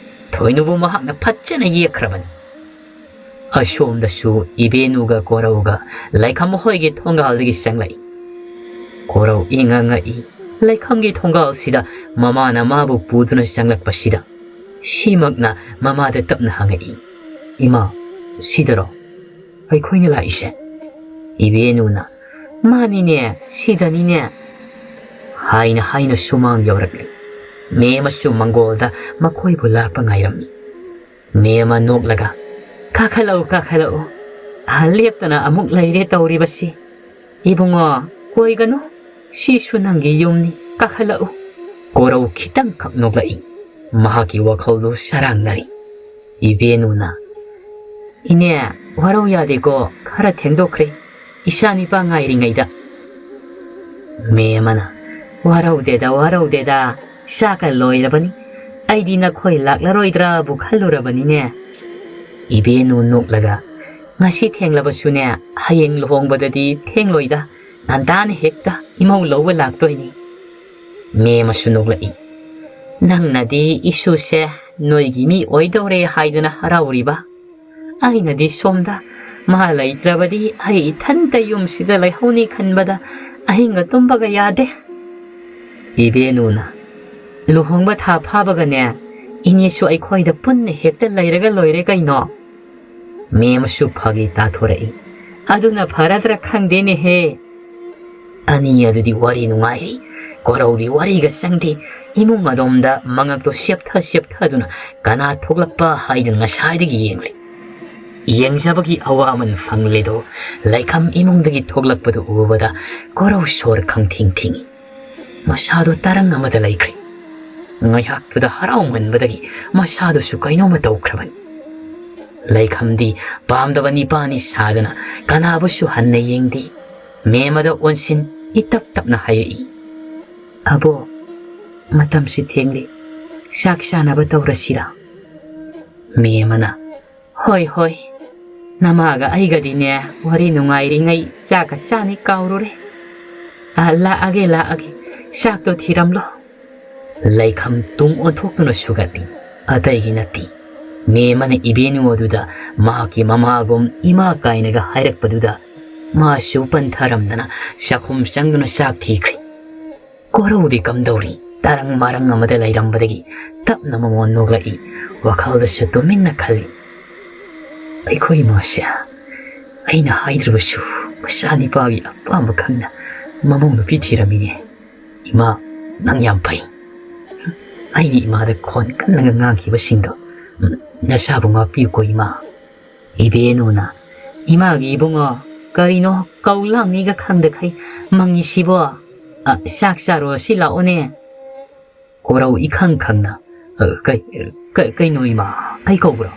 ꯊꯣꯏꯅꯨꯕꯨ ꯃꯍꯥꯛꯅ ꯐꯖꯅ ꯌꯦꯛꯈ꯭ꯔꯕꯅꯤ꯫ ꯑꯁꯣꯝꯗꯁꯨ ꯏꯕꯦꯅꯨꯒ ꯀꯣꯔꯧꯒ ꯂꯩꯈꯝ ꯃꯈꯣꯏꯒꯤ ꯊꯣꯡꯒꯥꯜꯗꯒꯤ ꯆꯪꯂꯛꯏ꯫ ꯀꯣꯔꯧ ꯏꯉꯛ ꯉꯛꯏ꯫ ꯂꯩꯈꯝꯒꯤ ꯊꯣꯡꯒꯥꯜꯁꯤꯗ ꯃꯃꯥꯅ ꯃꯥꯕꯨ ꯄꯨꯗꯨꯅ ꯆꯪꯂꯛꯄꯁꯤꯗ ꯁꯤꯃꯛꯅ ꯃꯃꯥꯗ ꯇꯞꯅ ꯍꯪꯉꯛꯏ, "ꯏꯃꯥ, ꯁꯤꯗꯔꯣ ꯑꯩꯈꯣꯏꯅ ꯂꯥꯛꯏꯁꯦ?" ꯏꯕꯦꯅꯨꯅ, "ꯃꯥꯅꯤꯅꯦ, ꯁꯤꯗꯅꯤꯅꯦ" ꯍꯥꯏꯅ ꯍꯥꯏꯅ ꯁꯨꯃꯥꯡ ꯌꯧꯔꯛꯂꯤ꯫ ꯃꯦꯝꯃꯁꯨ ꯃꯪꯒꯣꯜꯗ ꯃꯈꯣꯏꯕꯨ ꯂꯥꯛꯄ ꯉꯥꯏꯔꯝꯃꯤ꯫ ꯃꯦꯝꯃ ꯅꯣꯛꯂꯒ, "ꯀꯥꯈꯠꯂꯛꯎ, ꯀꯥꯈꯠꯂꯛꯎ꯫ ꯑꯍꯜ ꯂꯦꯞꯇꯅ ꯑꯃꯨꯛ ꯂꯩꯔꯦ ꯇꯧꯔꯤꯕꯁꯤ꯫ ꯏꯕꯨꯡꯉꯣ, ꯀꯣꯏꯒꯅꯨ, ꯁꯤꯁꯨ ꯅꯪꯒꯤ ꯌꯨꯝꯅꯤ, ꯀꯥꯈꯠꯂꯛꯎ꯫" ꯀꯣꯔꯧ ꯈꯤꯇꯪꯈꯛ ꯅꯣꯛꯂꯛꯏ꯫ ꯃꯍꯥꯛꯀꯤ ꯋꯥꯈꯜꯗꯨ ꯁꯔꯥꯡꯅꯔꯤ꯫ ꯏꯕꯦꯅꯨꯅ, "ꯏꯅꯦ, ꯋꯥꯔꯧ ꯌꯥꯗꯦꯀꯣ, ꯈꯔ ꯊꯦꯡꯗꯣꯛꯈ꯭ꯔꯦ, ꯏꯆꯥ ꯅꯤꯄꯥ ꯉꯥꯏꯔꯤꯉꯩꯗ꯫" ꯃꯦꯝꯃꯅ, "ꯋꯥꯔꯧꯗꯦꯗ, ꯋꯥꯔꯧꯗꯦꯗ, ꯆꯥꯛꯀ ꯂꯣꯏꯔꯕꯅꯤ꯫ ꯑꯩꯗꯤ ꯅꯈꯣꯏ ꯂꯥꯛꯂꯔꯣꯏꯗ꯭ꯔꯥꯕꯨ ꯈꯜꯂꯨꯔꯕꯅꯤꯅꯦ꯫" ꯏꯕꯦꯅꯨ ꯅꯣꯛꯂꯒ, "ꯉꯁꯤ ꯊꯦꯡꯂꯕꯁꯨꯅꯦ, ꯍꯌꯦꯡ ꯂꯨꯍꯣꯡꯕꯗꯗꯤ ꯊꯦꯡꯂꯣꯏꯗ, ꯉꯟꯇꯥꯅ ꯍꯦꯛꯇ ꯏꯃꯧ ꯂꯧꯕ ꯂꯥꯛꯇꯣꯏꯅꯤ꯫" ꯃꯦꯝꯃꯁꯨ ꯅꯣꯛꯂꯛꯏ꯫ "ꯅꯪꯅꯗꯤ ꯏꯁꯨꯁꯦ ꯅꯣꯏꯒꯤ ꯃꯤ ꯑꯣꯏꯗꯧꯔꯦ ꯍꯥꯏꯗꯨꯅ ꯍꯔꯥꯎꯔꯤꯕ, ꯑꯩꯅꯗꯤ ꯁꯣꯝꯗ ꯃꯥ ꯂꯩꯇ꯭ꯔꯕꯗꯤ ꯑꯩ ꯏꯊꯟꯇ ꯌꯨꯝꯁꯤꯗ ꯂꯩꯍꯧꯅꯤ ꯈꯟꯕꯗ ꯑꯍꯤꯡꯒ ꯇꯨꯝꯕꯒ ꯌꯥꯗꯦ꯫" ꯏꯕꯦꯅꯨꯅ, "ꯂꯨꯍꯣꯡꯕ ꯊꯥ ꯐꯥꯕꯒꯅꯦ, ꯏꯅꯦꯁꯨ ꯑꯩꯈꯣꯏꯗ ꯄꯨꯟꯅ ꯍꯦꯛꯇ ꯂꯩꯔꯒ ꯂꯣꯏꯔꯦ ꯀꯩꯅꯣ?" ꯃꯦꯝꯁꯨ ꯐꯥꯒꯤ ꯇꯥꯊꯣꯔꯛꯏ꯫ "ꯑꯗꯨꯅ ꯐꯔꯗ꯭ꯔꯥ ꯈꯪꯗꯦꯅꯦꯍꯦ꯫ ꯑꯅꯤ ꯑꯗꯨꯗꯤ ꯋꯥꯔꯤ ꯅꯨꯡꯉꯥꯏꯔꯤ, ꯀꯣꯔꯧꯗꯤ ꯋꯥꯔꯤꯒ ꯆꯪꯗꯦ, ꯏꯃꯨꯡ ꯑꯗꯣꯝꯗ ꯃꯉꯛꯇꯣ ꯁꯦꯞꯊ ꯁꯦꯞꯊꯗꯨꯅ ꯀꯅꯥ ꯊꯣꯛꯂꯛꯄ ꯍꯥꯏꯗꯨꯅ ꯉꯁꯥꯏꯗꯒꯤ ꯌꯦꯡꯂꯤ꯫" ꯌꯦꯡꯖꯕꯒꯤ ꯑꯋꯥꯃꯟ ꯐꯪꯂꯦꯗꯣ ꯂꯩꯈꯝ ꯏꯃꯨꯡꯗꯒꯤ ꯊꯣꯛꯂꯛꯄꯗꯨ ꯎꯕꯗ ꯀꯣꯔꯧ ꯁꯣꯔ ꯈꯪꯊꯤꯡ ꯊꯤꯡꯏ꯫ ꯃꯁꯥꯗꯣ ꯇꯔꯪ ꯑꯃꯗ ꯂꯩꯈ꯭ꯔꯦ꯫ ꯉꯥꯏꯍꯥꯛꯇꯨꯗ ꯍꯔꯥꯎꯃꯟꯕꯗꯒꯤ ꯃꯁꯥꯗꯨꯁꯨ ꯀꯩꯅꯣꯝꯃ ꯇꯧꯈ꯭ꯔꯕꯅꯤ꯫ ꯂꯩꯈꯝꯗꯤ ꯄꯥꯝꯗꯕ ꯅꯤꯄꯥꯅꯤ ꯁꯥꯗꯅ ꯀꯅꯥꯕꯨꯁꯨ ꯍꯟꯅ ꯌꯦꯡꯗꯦ꯫ ꯃꯦꯝ ꯑꯗ ꯑꯣꯟꯁꯤꯟ ꯏꯇꯞ ꯇꯞꯅ ꯍꯥꯏꯔꯛꯏ, "ꯑꯕꯣ, ꯃꯇꯝꯁꯤ ꯊꯦꯡꯂꯦ, ꯆꯥꯛ ꯆꯥꯅꯕ ꯇꯧꯔꯁꯤꯔꯥ?" ꯃꯦꯝ ꯑꯅ, "ꯍꯣꯏ, ꯍꯣꯏ, ꯅꯃꯥꯒ ꯑꯩꯒꯗꯤꯅꯦ ꯋꯥꯔꯤ ꯅꯨꯡꯉꯥꯏꯔꯤꯉꯩ ꯆꯥꯛꯀ ꯆꯥꯅꯤ ꯀꯥꯎꯔꯨꯔꯦ꯫ ꯑ, ꯂꯥꯛꯑꯒꯦ, ꯂꯥꯛꯑꯒꯦ, ꯆꯥꯛꯇꯣ ꯊꯤꯔꯝꯂꯣ꯫" ꯂꯩꯈꯝ ꯇꯨꯡ ꯑꯣꯟꯊꯣꯛꯇꯨꯅ ꯁꯨꯒꯠꯂꯤ꯫ ꯑꯇꯩꯒꯤ ꯅꯠꯇꯦ, ꯃꯦꯝ ꯑꯅ ꯏꯕꯦꯅꯨ ꯑꯗꯨꯗ ꯃꯍꯥꯛꯀꯤ ꯃꯃꯥꯒꯨꯝ ꯏꯃꯥ ꯀꯥꯏꯅꯒ ꯍꯥꯏꯔꯛꯄꯗꯨꯗ ꯃꯥꯁꯨ ꯄꯟꯊꯔꯝꯗꯅ ꯆꯥꯛꯈꯨꯝ ꯆꯪꯗꯨꯅ ꯆꯥꯛ ꯊꯤꯈ꯭ꯔꯦ꯫ ꯀꯣꯔꯧꯗꯤ ꯀꯝꯗꯧꯔꯤ? ꯇꯔꯪ ꯃꯔꯪ ꯑꯃꯗ ꯂꯩꯔꯝꯕꯗꯒꯤ ꯇꯞꯅ ꯃꯃꯣꯟ ꯅꯣꯛꯂꯛꯏ꯫ ꯋꯥꯈꯜꯗꯁꯨ ꯇꯨꯃꯤꯟꯅ ꯈꯜꯂꯤ, "ꯑꯩꯈꯣꯏ ꯏꯃꯥꯁꯦ ꯑꯩꯅ ꯍꯥꯏꯗ꯭ꯔꯕꯁꯨ ꯃꯆꯥꯅꯤꯄꯥꯒꯤ ꯑꯄꯥꯝꯕ ꯈꯪꯅ ꯃꯃꯧ ꯅꯨꯄꯤ ꯊꯤꯔꯝꯃꯤꯅꯦ꯫ ꯏꯃꯥ, ꯅꯪ ꯌꯥꯝ ꯐꯩ꯫ ꯑꯩꯅ ꯏꯃꯥꯗ ꯈꯣꯟ ꯀꯟꯅꯒ ꯉꯥꯡꯈꯤꯕꯁꯤꯡꯗꯣ, ꯎꯝ, ꯅꯁꯥꯕꯨ ꯉꯥꯛꯄꯤꯌꯨꯀꯣ ꯏꯃꯥ꯫" ꯏꯕꯦꯅꯨꯅ, "ꯏꯃꯥꯒꯤ ꯏꯕꯨꯡꯉꯣ, ꯀꯔꯤꯅꯣ ꯀꯧ ꯂꯥꯡꯅꯤꯒ ꯈꯪꯗꯈꯩ ꯃꯪꯉꯤꯁꯤꯕꯣ? ꯑ, ꯆꯥꯛ ꯆꯥꯔꯣ ꯁꯤ ꯂꯥꯛꯑꯣꯅꯦ꯫" ꯀꯣꯔꯧ ꯏꯈꯪ ꯈꯪꯅ, "ꯑ, ꯀꯩ-, ꯀꯩ-, ꯀꯩꯅꯣ ꯏꯃꯥ, ꯑꯩ ꯀꯧꯕ꯭ꯔꯣ?"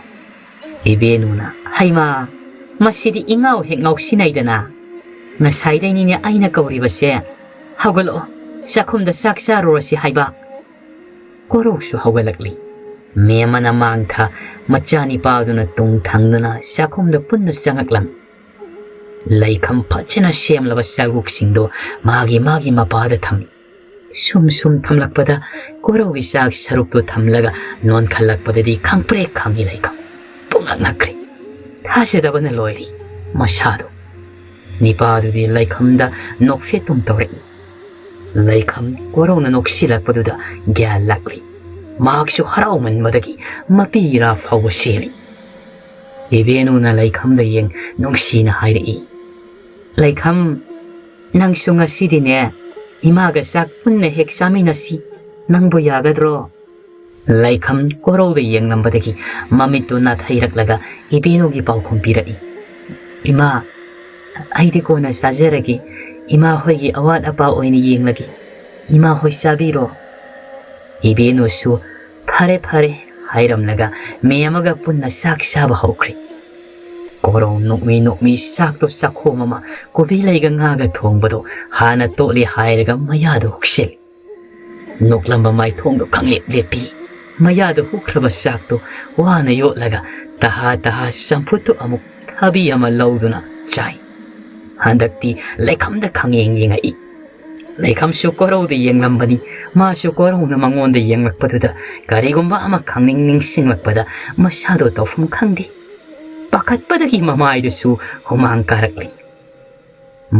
ꯏꯕꯦꯅꯨꯅ, "ꯍꯩꯃꯥ, ꯃꯁꯤꯗꯤ ꯏꯉꯥꯎ ꯍꯦꯛ ꯉꯥꯎꯁꯤꯟꯅꯩꯗꯅ꯫ ꯉꯁꯥꯏꯗꯩꯅꯤꯅꯦ ꯑꯩꯅ ꯀꯧꯔꯤꯕꯁꯦ꯫ ꯍꯧꯒꯠꯂꯛꯑꯣ, ꯆꯥꯛꯈꯨꯝꯗ ꯆꯥꯛ ꯆꯥꯔꯨꯔꯁꯤ ꯍꯥꯏꯕ꯫" ꯀꯣꯔꯧꯁꯨ ꯍꯧꯒꯠꯂꯛꯂꯤ꯫ ꯃꯦꯝ ꯑꯅ ꯃꯥꯡꯊ ꯃꯆꯥꯅꯤꯄꯥꯗꯨꯅ ꯇꯨꯡ ꯊꯪꯗꯨꯅ ꯆꯥꯛꯈꯨꯝꯗ ꯄꯨꯟꯅ ꯆꯪꯉꯛꯂꯝꯃꯤ꯫ ꯂꯩꯈꯝ ꯐꯖꯅ ꯁꯦꯝꯂꯕ ꯆꯔꯨꯛꯁꯤꯡꯗꯣ ꯃꯥꯒꯤ ꯃꯥꯒꯤ ꯃꯄꯥꯗ ꯊꯝꯃꯤ꯫ ꯁꯨꯝ ꯁꯨꯝ ꯊꯝꯂꯛꯄꯗ ꯀꯣꯔꯧꯒꯤ ꯆꯥꯛ ꯁꯔꯨꯛꯇꯨ ꯊꯝꯂꯒ ꯅꯣꯟꯈꯠꯂꯛꯄꯗꯗꯤ ꯈꯪꯄ꯭ꯔꯦꯛ ꯈꯪꯉꯤ ꯂꯩꯈꯝ꯫ ꯄꯨꯡꯉꯛ ꯉꯛꯈ꯭ꯔꯦ꯫ ꯊꯥꯖꯗꯕꯅ ꯂꯣꯏꯔꯦ ꯃꯁꯥꯗꯨ꯫ ꯅꯤꯄꯥꯗꯨꯗꯤ ꯂꯩꯈꯝꯗ ꯅꯣꯛꯐꯦꯠꯇꯨꯝ ꯇꯧꯔꯛꯏ꯫ ꯂꯩꯈꯝ ꯀꯣꯔꯧꯅ ꯅꯣꯛꯁꯤꯜꯂꯛꯄꯗꯨꯗ ꯒ꯭ꯌꯥꯟ ꯂꯥꯛꯂꯤ꯫ ꯃꯍꯥꯛꯁꯨ ꯍꯔꯥꯎꯃꯟꯕꯗꯒꯤ ꯃꯄꯤ ꯏꯔꯥ ꯐꯥꯎꯕ ꯆꯦꯜꯂꯤ꯫ ꯏꯕꯦꯅꯨꯅ ꯂꯩꯈꯝꯗ ꯌꯦꯡ ꯅꯨꯡꯁꯤꯅ ꯍꯥꯏꯔꯛꯏ, "ꯂꯩꯈꯝ, ꯅꯪꯁꯨ ꯉꯁꯤꯗꯤꯅꯦ ꯏꯃꯥꯒ ꯆꯥꯛ ꯄꯨꯟꯅ ꯍꯦꯛ ꯆꯥꯃꯤꯟꯅꯁꯤ꯫ ꯅꯪꯕꯨ ꯌꯥꯒꯗ꯭ꯔꯣ?" ꯂꯩꯈꯝ ꯀꯣꯔꯧꯗ ꯌꯦꯡꯂꯝꯕꯗꯒꯤ ꯃꯃꯤꯠꯇꯨ ꯅꯥꯊꯩꯔꯛꯂꯒ ꯏꯕꯦꯅꯨꯒꯤ ꯄꯥꯎꯈꯨꯝ ꯄꯤꯔꯛꯏ, "ꯏꯃꯥ, ꯑꯩꯗꯤ ꯀꯣꯟꯅ ꯆꯥꯖꯔꯒꯦ꯫ ꯏꯃꯥ ꯍꯣꯏꯒꯤ ꯑꯋꯥꯠ ꯑꯄꯥ ꯑꯣꯏꯅ ꯌꯦꯡꯂꯒꯦ꯫ ꯏꯃꯥ ꯍꯣꯏ ꯆꯥꯕꯤꯔꯣ꯫" ꯏꯕꯦꯅꯨꯁꯨ "ꯐꯔꯦ, ꯐꯔꯦ" ꯍꯥꯏꯔꯝꯂꯒ ꯃꯤ ꯑꯃꯒ ꯄꯨꯟꯅ ꯆꯥꯛ ꯆꯥꯕ ꯍꯧꯈ꯭ꯔꯦ꯫ ꯀꯣꯔꯧ ꯅꯣꯛꯃꯤ ꯅꯣꯛꯃꯤ ꯆꯥꯛꯇꯣ ꯆꯥꯛꯈꯣꯝ ꯑꯃ ꯀꯣꯕꯤ ꯂꯩꯒ ꯉꯥꯒ ꯊꯣꯡꯕꯗꯣ ꯍꯥꯟꯅ ꯇꯣꯠꯂꯦ ꯍꯥꯏꯔꯒ ꯃꯌꯥꯗ ꯍꯨꯛꯁꯤꯜꯂꯤ꯫ ꯅꯣꯛꯂꯝꯕ ꯃꯥꯏꯊꯣꯡꯗꯣ ꯈꯪꯂꯦꯞ ꯂꯦꯞꯄꯤ꯫ ꯃꯌꯥꯗ ꯍꯨꯛꯈ꯭ꯔꯕ ꯆꯥꯛꯇꯣ ꯋꯥꯅ ꯌꯣꯠꯂꯒ ꯇꯍꯥ ꯇꯍꯥ ꯆꯝꯐꯨꯠꯇꯨ ꯑꯃꯨꯛ ꯊꯥꯕꯤ ꯑꯃ ꯂꯧꯗꯨꯅ ꯆꯥꯏ꯫ ꯍꯟꯗꯛꯇꯤ ꯂꯩꯈꯝꯗ ꯈꯪꯌꯦꯡ ꯌꯦꯡꯉꯛꯏ꯫ ꯂꯩꯈꯝꯁꯨ ꯀꯣꯔꯧꯗ ꯌꯦꯡꯂꯝꯕꯅꯤ꯫ ꯃꯥꯁꯨ ꯀꯣꯔꯧꯅ ꯃꯉꯣꯟꯗ ꯌꯦꯡꯂꯛꯄꯗꯨꯗ ꯀꯔꯤꯒꯨꯝꯕ ꯑꯃ ꯈꯪꯅꯤꯡ ꯅꯤꯡꯁꯤꯡꯂꯛꯄꯗ ꯃꯁꯥꯗꯣ ꯇꯧꯐꯝ ꯈꯪꯗꯦ꯫ ꯄꯥꯈꯠꯄꯗꯒꯤ ꯃꯃꯥꯏꯗꯨꯁꯨ ꯍꯨꯃꯥꯡ ꯀꯥꯔꯛꯂꯤ꯫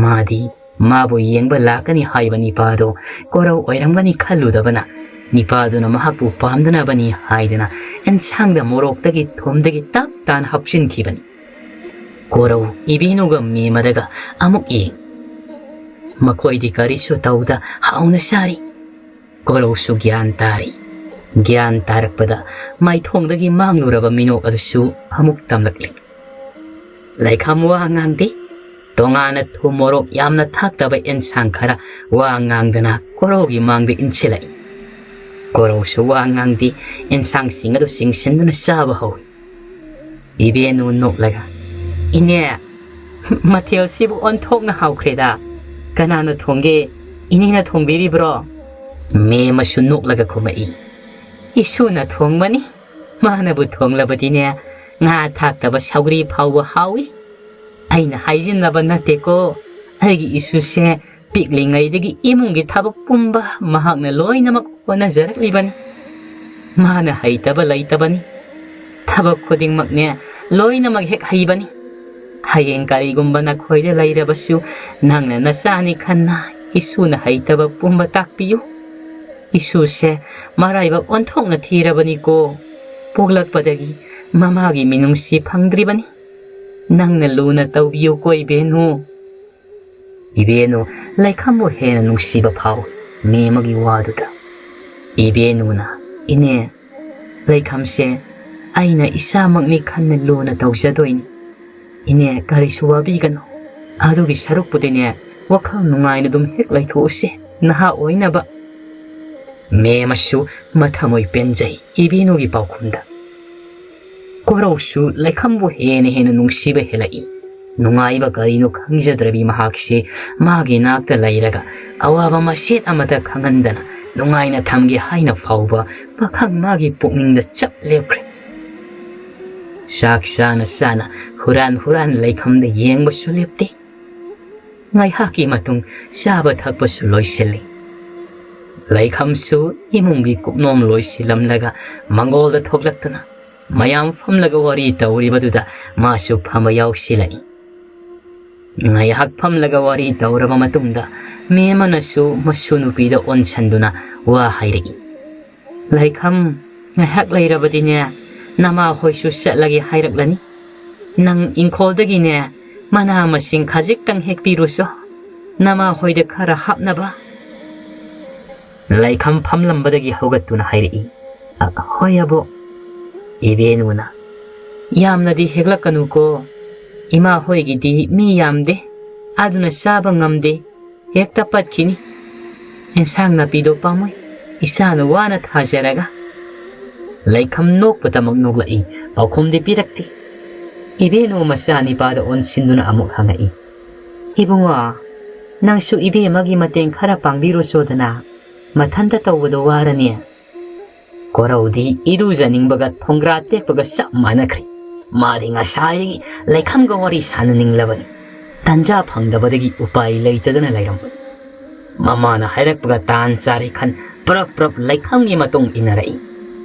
ꯃꯥꯗꯤ ꯃꯥꯕꯨ ꯌꯦꯡꯕ ꯂꯥꯛꯀꯅꯤ ꯍꯥꯏꯕ ꯅꯤꯄꯥꯗꯣ ꯀꯣꯔꯧ ꯑꯣꯏꯔꯝꯒꯅꯤ ꯈꯜꯂꯨꯗꯕꯅ, ꯅꯤꯄꯥꯗꯨꯅ ꯃꯍꯥꯛꯄꯨ ꯄꯥꯝꯗꯅꯕꯅꯤ ꯍꯥꯏꯗꯨꯅ ꯑꯦꯟꯁꯥꯡꯗ ꯃꯣꯔꯣꯛꯇꯒꯤ ꯊꯨꯝꯗꯒꯤ ꯇꯞ ꯇꯥꯅ ꯍꯥꯞꯆꯤꯟꯈꯤꯕꯅꯤ꯫ ꯀꯣꯔꯧ ꯏꯕꯦꯅꯨꯒ ꯃꯦꯃꯗꯒ ꯑꯃꯨꯛ ꯌꯦꯡ꯫ ꯃꯈꯣꯏꯗꯤ ꯀꯔꯤꯁꯨ ꯇꯧꯗ ꯍꯥꯎꯅ ꯆꯥꯔꯤ꯫ ꯀꯣꯔꯧꯁꯨ ꯒ꯭ꯌꯥꯟ ꯇꯥꯔꯤ꯫ ꯒ꯭ꯌꯥꯟ ꯇꯥꯔꯛꯄꯗ ꯃꯥꯏꯊꯣꯡꯗꯒꯤ ꯃꯥꯡꯂꯨꯔꯕ ꯃꯤꯅꯣꯛ ꯑꯗꯨꯁꯨ ꯑꯃꯨꯛ ꯇꯝꯂꯛꯂꯤ꯫ ꯂꯩꯈꯥꯝ ꯋꯥ ꯉꯥꯡꯗꯦ꯫ ꯇꯣꯉꯥꯟꯅ ꯊꯨꯝ ꯃꯣꯔꯣꯛ ꯌꯥꯝꯅ ꯊꯥꯛꯇꯕ ꯑꯦꯟꯁꯥꯡ ꯈꯔ ꯋꯥ ꯉꯥꯡꯗꯅ ꯀꯣꯔꯧꯒꯤ ꯃꯥꯡꯗ ꯏꯟꯁꯤꯜꯂꯛꯏ꯫ ꯀꯣꯔꯧꯁꯨ ꯋꯥ ꯉꯥꯡꯗꯦ, ꯑꯦꯟꯁꯥꯡꯁꯤꯡ ꯑꯗꯨ ꯆꯤꯡꯁꯤꯟꯗꯨꯅ ꯆꯥꯕ ꯍꯧꯏ꯫ ꯏꯕꯦꯅꯨ ꯅꯣꯛꯂꯒ, "ꯏꯅꯦ, ꯃꯊꯦꯜꯁꯤꯕꯨ ꯑꯣꯟꯊꯣꯛꯅ ꯍꯥꯎꯈ꯭ꯔꯦꯗ꯫ ꯀꯅꯥꯅ ꯊꯣꯡꯒꯦ? ꯏꯅꯦꯅ ꯊꯣꯡꯕꯤꯔꯤꯕ꯭ꯔꯣ?" ꯃꯦꯝꯃꯁꯨ ꯅꯣꯛꯂꯒ ꯈꯨꯝꯃꯛꯏ, "ꯏꯁꯨꯅ ꯊꯣꯡꯕꯅꯤ꯫ ꯃꯥꯅꯕꯨ ꯊꯣꯡꯂꯕꯗꯤꯅꯦ, ꯉꯥ ꯊꯥꯛꯇꯕ ꯁꯧꯒ꯭ꯔꯤ ꯐꯥꯎꯕ ꯍꯥꯎꯏ꯫ ꯑꯩꯅ ꯍꯥꯏꯖꯤꯟꯅꯕ ꯅꯠꯇꯦꯀꯣ, ꯑꯩꯒꯤ ꯏꯁꯨꯁꯦ ꯄꯤꯛꯂꯤꯉꯩꯗꯒꯤ ꯏꯃꯨꯡꯒꯤ ꯊꯕꯛ ꯄꯨꯝꯕ ꯃꯍꯥꯛꯅ ꯂꯣꯏꯅꯃꯛ ꯍꯣꯠꯅꯖꯔꯛꯂꯤꯕꯅꯤ꯫ ꯃꯥꯅ ꯍꯩꯇꯕ ꯂꯩꯇꯕꯅꯤ꯫ ꯊꯕꯛ ꯈꯨꯗꯤꯡꯃꯛꯅꯦ ꯂꯣꯏꯅꯃꯛ ꯍꯦꯛ ꯍꯩꯕꯅꯤ꯫ ꯍꯌꯦꯡ ꯀꯔꯤꯒꯨꯝꯕ ꯅꯈꯣꯏꯗ ꯂꯩꯔꯕꯁꯨ ꯅꯪꯅ ꯅꯆꯥꯅꯤ ꯈꯟꯅ ꯏꯁꯨꯅ ꯍꯩꯇꯕ ꯄꯨꯝꯕ ꯇꯥꯛꯄꯤꯌꯨ꯫ ꯏꯁꯨꯁꯦ ꯃꯔꯥꯏꯕꯛ ꯑꯣꯟꯊꯣꯛꯅ ꯊꯤꯔꯕꯅꯤꯀꯣ꯫ ꯄꯣꯛꯂꯛꯄꯗꯒꯤ ꯃꯃꯥꯒꯤ ꯃꯤꯅꯨꯡꯁꯤ ꯐꯪꯗ꯭ꯔꯤꯕꯅꯤ꯫ ꯅꯪꯅ ꯂꯨꯅ ꯇꯧꯕꯤꯌꯨꯀꯣ ꯏꯕꯦꯟꯅꯨ꯫ ꯏꯕꯦꯟꯅꯨ ꯂꯩꯈꯝꯕꯨ ꯍꯦꯟꯅ ꯅꯨꯡꯁꯤꯕ ꯐꯥꯎꯏ ꯃꯦꯝꯃꯒꯤ ꯋꯥꯗꯨꯗ꯫ ꯏꯕꯦꯟꯅꯨꯅ, "ꯏꯅꯦ, ꯂꯩꯈꯝꯁꯦ ꯑꯩꯅ ꯏꯆꯥꯃꯛꯅꯤ ꯈꯟꯅ ꯂꯨꯅ ꯇꯧꯖꯗꯣꯏꯅꯤ꯫ ꯏꯅꯦ, ꯀꯔꯤꯁꯨ ꯋꯥꯕꯤꯒꯅꯨ꯫ ꯑꯗꯨꯒꯤ ꯁꯔꯨꯛꯄꯨꯗꯤꯅꯦ, ꯋꯥꯈꯜ ꯅꯨꯡꯉꯥꯏꯅ ꯑꯗꯨꯝ ꯍꯦꯛ ꯂꯩꯊꯣꯛꯎꯁꯦ, ꯅꯍꯥ ꯑꯣꯏꯅꯕ"꯫ ꯃꯦꯝꯃꯁꯨ ꯃꯊꯃꯣꯏ ꯄꯦꯟꯖꯩ ꯏꯕꯦꯟꯅꯨꯒꯤ ꯄꯥꯎꯈꯨꯝꯗ꯫ ꯀꯣꯔꯧꯁꯨ ꯂꯩꯈꯝꯕꯨ ꯍꯦꯟꯅ ꯍꯦꯟꯅ ꯅꯨꯡꯁꯤꯕ ꯍꯦꯜꯂꯛꯏ꯫ ꯅꯨꯡꯉꯥꯏꯕ ꯀꯔꯤꯅꯣ ꯈꯪꯖꯗ꯭ꯔꯕꯤ ꯃꯍꯥꯛꯁꯦ ꯃꯥꯒꯤ ꯅꯥꯛꯇ ꯂꯩꯔꯒ ꯑꯋꯥꯕ ꯃꯆꯦꯠ ꯑꯃꯠꯇ ꯈꯪꯍꯟꯗꯅ ꯅꯨꯡꯉꯥꯏꯅ ꯊꯝꯒꯦ ꯍꯥꯏꯅ ꯐꯥꯎꯕ ꯄꯥꯈꯪ ꯃꯥꯒꯤ ꯄꯨꯛꯅꯤꯡꯗ ꯆꯞ ꯂꯦꯞꯈ꯭ꯔꯦ꯫ ꯆꯥꯛ ꯆꯥꯅ ꯆꯥꯅ ꯍꯨꯔꯥꯟ ꯍꯨꯔꯥꯟ ꯂꯩꯈꯝꯗ ꯌꯦꯡꯕꯁꯨ ꯂꯦꯞꯇꯦ꯫ ꯉꯥꯏꯍꯥꯛꯀꯤ ꯃꯇꯨꯡ ꯆꯥꯕ ꯊꯛꯄꯁꯨ ꯂꯣꯏꯁꯤꯜꯂꯤ꯫ ꯂꯩꯈꯝꯁꯨ ꯏꯃꯨꯡꯒꯤ ꯀꯨꯞꯅꯣꯝ ꯂꯣꯏꯁꯤꯜꯂꯝꯂꯒ ꯃꯪꯒꯣꯜꯗ ꯊꯣꯛꯂꯛꯇꯨꯅ ꯃꯌꯥꯝ ꯐꯝꯂꯒ ꯋꯥꯔꯤ ꯇꯧꯔꯤꯕꯗꯨꯗ ꯃꯥꯁꯨ ꯐꯝꯕ ꯌꯥꯎꯁꯤꯜꯂꯛꯏ꯫ ꯉꯥꯏꯍꯥꯛ ꯐꯝꯂꯒ ꯋꯥꯔꯤ ꯇꯧꯔꯕ ꯃꯇꯨꯡꯗ ꯃꯦꯝꯃꯅꯁꯨ ꯃꯁꯨ ꯅꯨꯄꯤꯗ ꯑꯣꯟꯁꯟꯗꯨꯅ ꯋꯥ ꯍꯥꯏꯔꯛꯏ꯫ "ꯂꯩꯈꯝ, ꯉꯥꯏꯍꯥꯛ ꯂꯩꯔꯕꯗꯤꯅꯦ ꯅꯃꯥ ꯍꯣꯏꯁꯨ ꯆꯠꯂꯒꯦ ꯍꯥꯏꯔꯛꯂꯅꯤ꯫ ꯅꯪ ꯏꯪꯈꯣꯜꯗꯒꯤꯅꯦ ꯃꯅꯥ ꯃꯁꯤꯡ ꯈꯖꯤꯛꯇꯪ ꯍꯦꯛꯄꯤꯔꯨꯆꯣ, ꯅꯃꯥ ꯍꯣꯏꯗ ꯈꯔ ꯍꯥꯞꯅꯕ"꯫ ꯂꯩꯈꯝ ꯐꯝꯂꯝꯕꯗꯒꯤ ꯍꯧꯒꯠꯇꯨꯅ ꯍꯥꯏꯔꯛꯏ, "ꯑ, ꯍꯣꯏ ꯑꯕꯣꯛ"꯫ ꯏꯕꯦꯟꯅꯨꯅ, "ꯌꯥꯝꯅꯗꯤ ꯍꯦꯛꯂꯛꯀꯅꯨꯀꯣ, ꯏꯃꯥ ꯍꯣꯏꯒꯤꯗꯤ ꯃꯤ ꯌꯥꯝꯗꯦ, ꯑꯗꯨꯅ ꯆꯥꯕ ꯉꯝꯗꯦ, ꯍꯦꯛꯇ ꯄꯠꯈꯤꯅꯤ꯫ ꯑꯦꯟꯁꯥꯡ ꯅꯥꯄꯤꯗꯣ ꯄꯥꯝꯃꯨꯏ, ꯏꯆꯥꯅ ꯋꯥꯅ ꯊꯥꯖꯔꯒ"꯫ ꯂꯩꯈꯝ ꯅꯣꯛꯄꯇꯃꯛ ꯅꯣꯛꯂꯛꯏ, ꯄꯥꯎꯈꯨꯝꯗꯤ ꯄꯤꯔꯛꯇꯦ꯫ ꯏꯕꯦꯟꯅꯨ ꯃꯆꯥ ꯅꯤꯄꯥꯗ ꯑꯣꯟꯁꯤꯟꯗꯨꯅ ꯑꯃꯨꯛ ꯍꯪꯉꯛꯏ, "ꯏꯕꯨꯡꯉꯣ, ꯅꯪꯁꯨ ꯏꯕꯦꯝꯃꯒꯤ ꯃꯇꯦꯡ ꯈꯔ ꯄꯥꯡꯕꯤꯔꯨꯆꯣꯗꯅ, ꯃꯊꯟꯇ ꯇꯧꯕꯗꯣ ꯋꯥꯔꯅꯤ"꯫ ꯀꯣꯔꯧꯗꯤ ꯏꯔꯨꯖꯅꯤꯡꯕꯒ ꯊꯣꯡꯒ꯭ꯔꯥ ꯇꯦꯛꯄꯒ ꯆꯞ ꯃꯥꯟꯅꯈ꯭ꯔꯦ꯫ ꯃꯥꯗꯤ ꯉꯁꯥꯏꯗꯒꯤ ꯂꯩꯈꯝꯒ ꯋꯥꯔꯤ ꯁꯥꯟꯅꯅꯤꯡꯂꯕꯅꯤ꯫ ꯇꯟꯖꯥ ꯐꯪꯗꯕꯗꯒꯤ ꯎꯄꯥꯏ ꯂꯩꯇꯗꯅ ꯂꯩꯔꯝꯕꯅꯤ꯫ ꯃꯃꯥꯅ ꯍꯥꯏꯔꯛꯄꯒ ꯇꯥꯟ ꯆꯥꯔꯦ ꯈꯟ ꯄ꯭ꯔꯞ ꯄ꯭ꯔꯞ ꯂꯩꯈꯝꯒꯤ ꯃꯇꯨꯡ ꯏꯟꯅꯔꯛꯏ꯫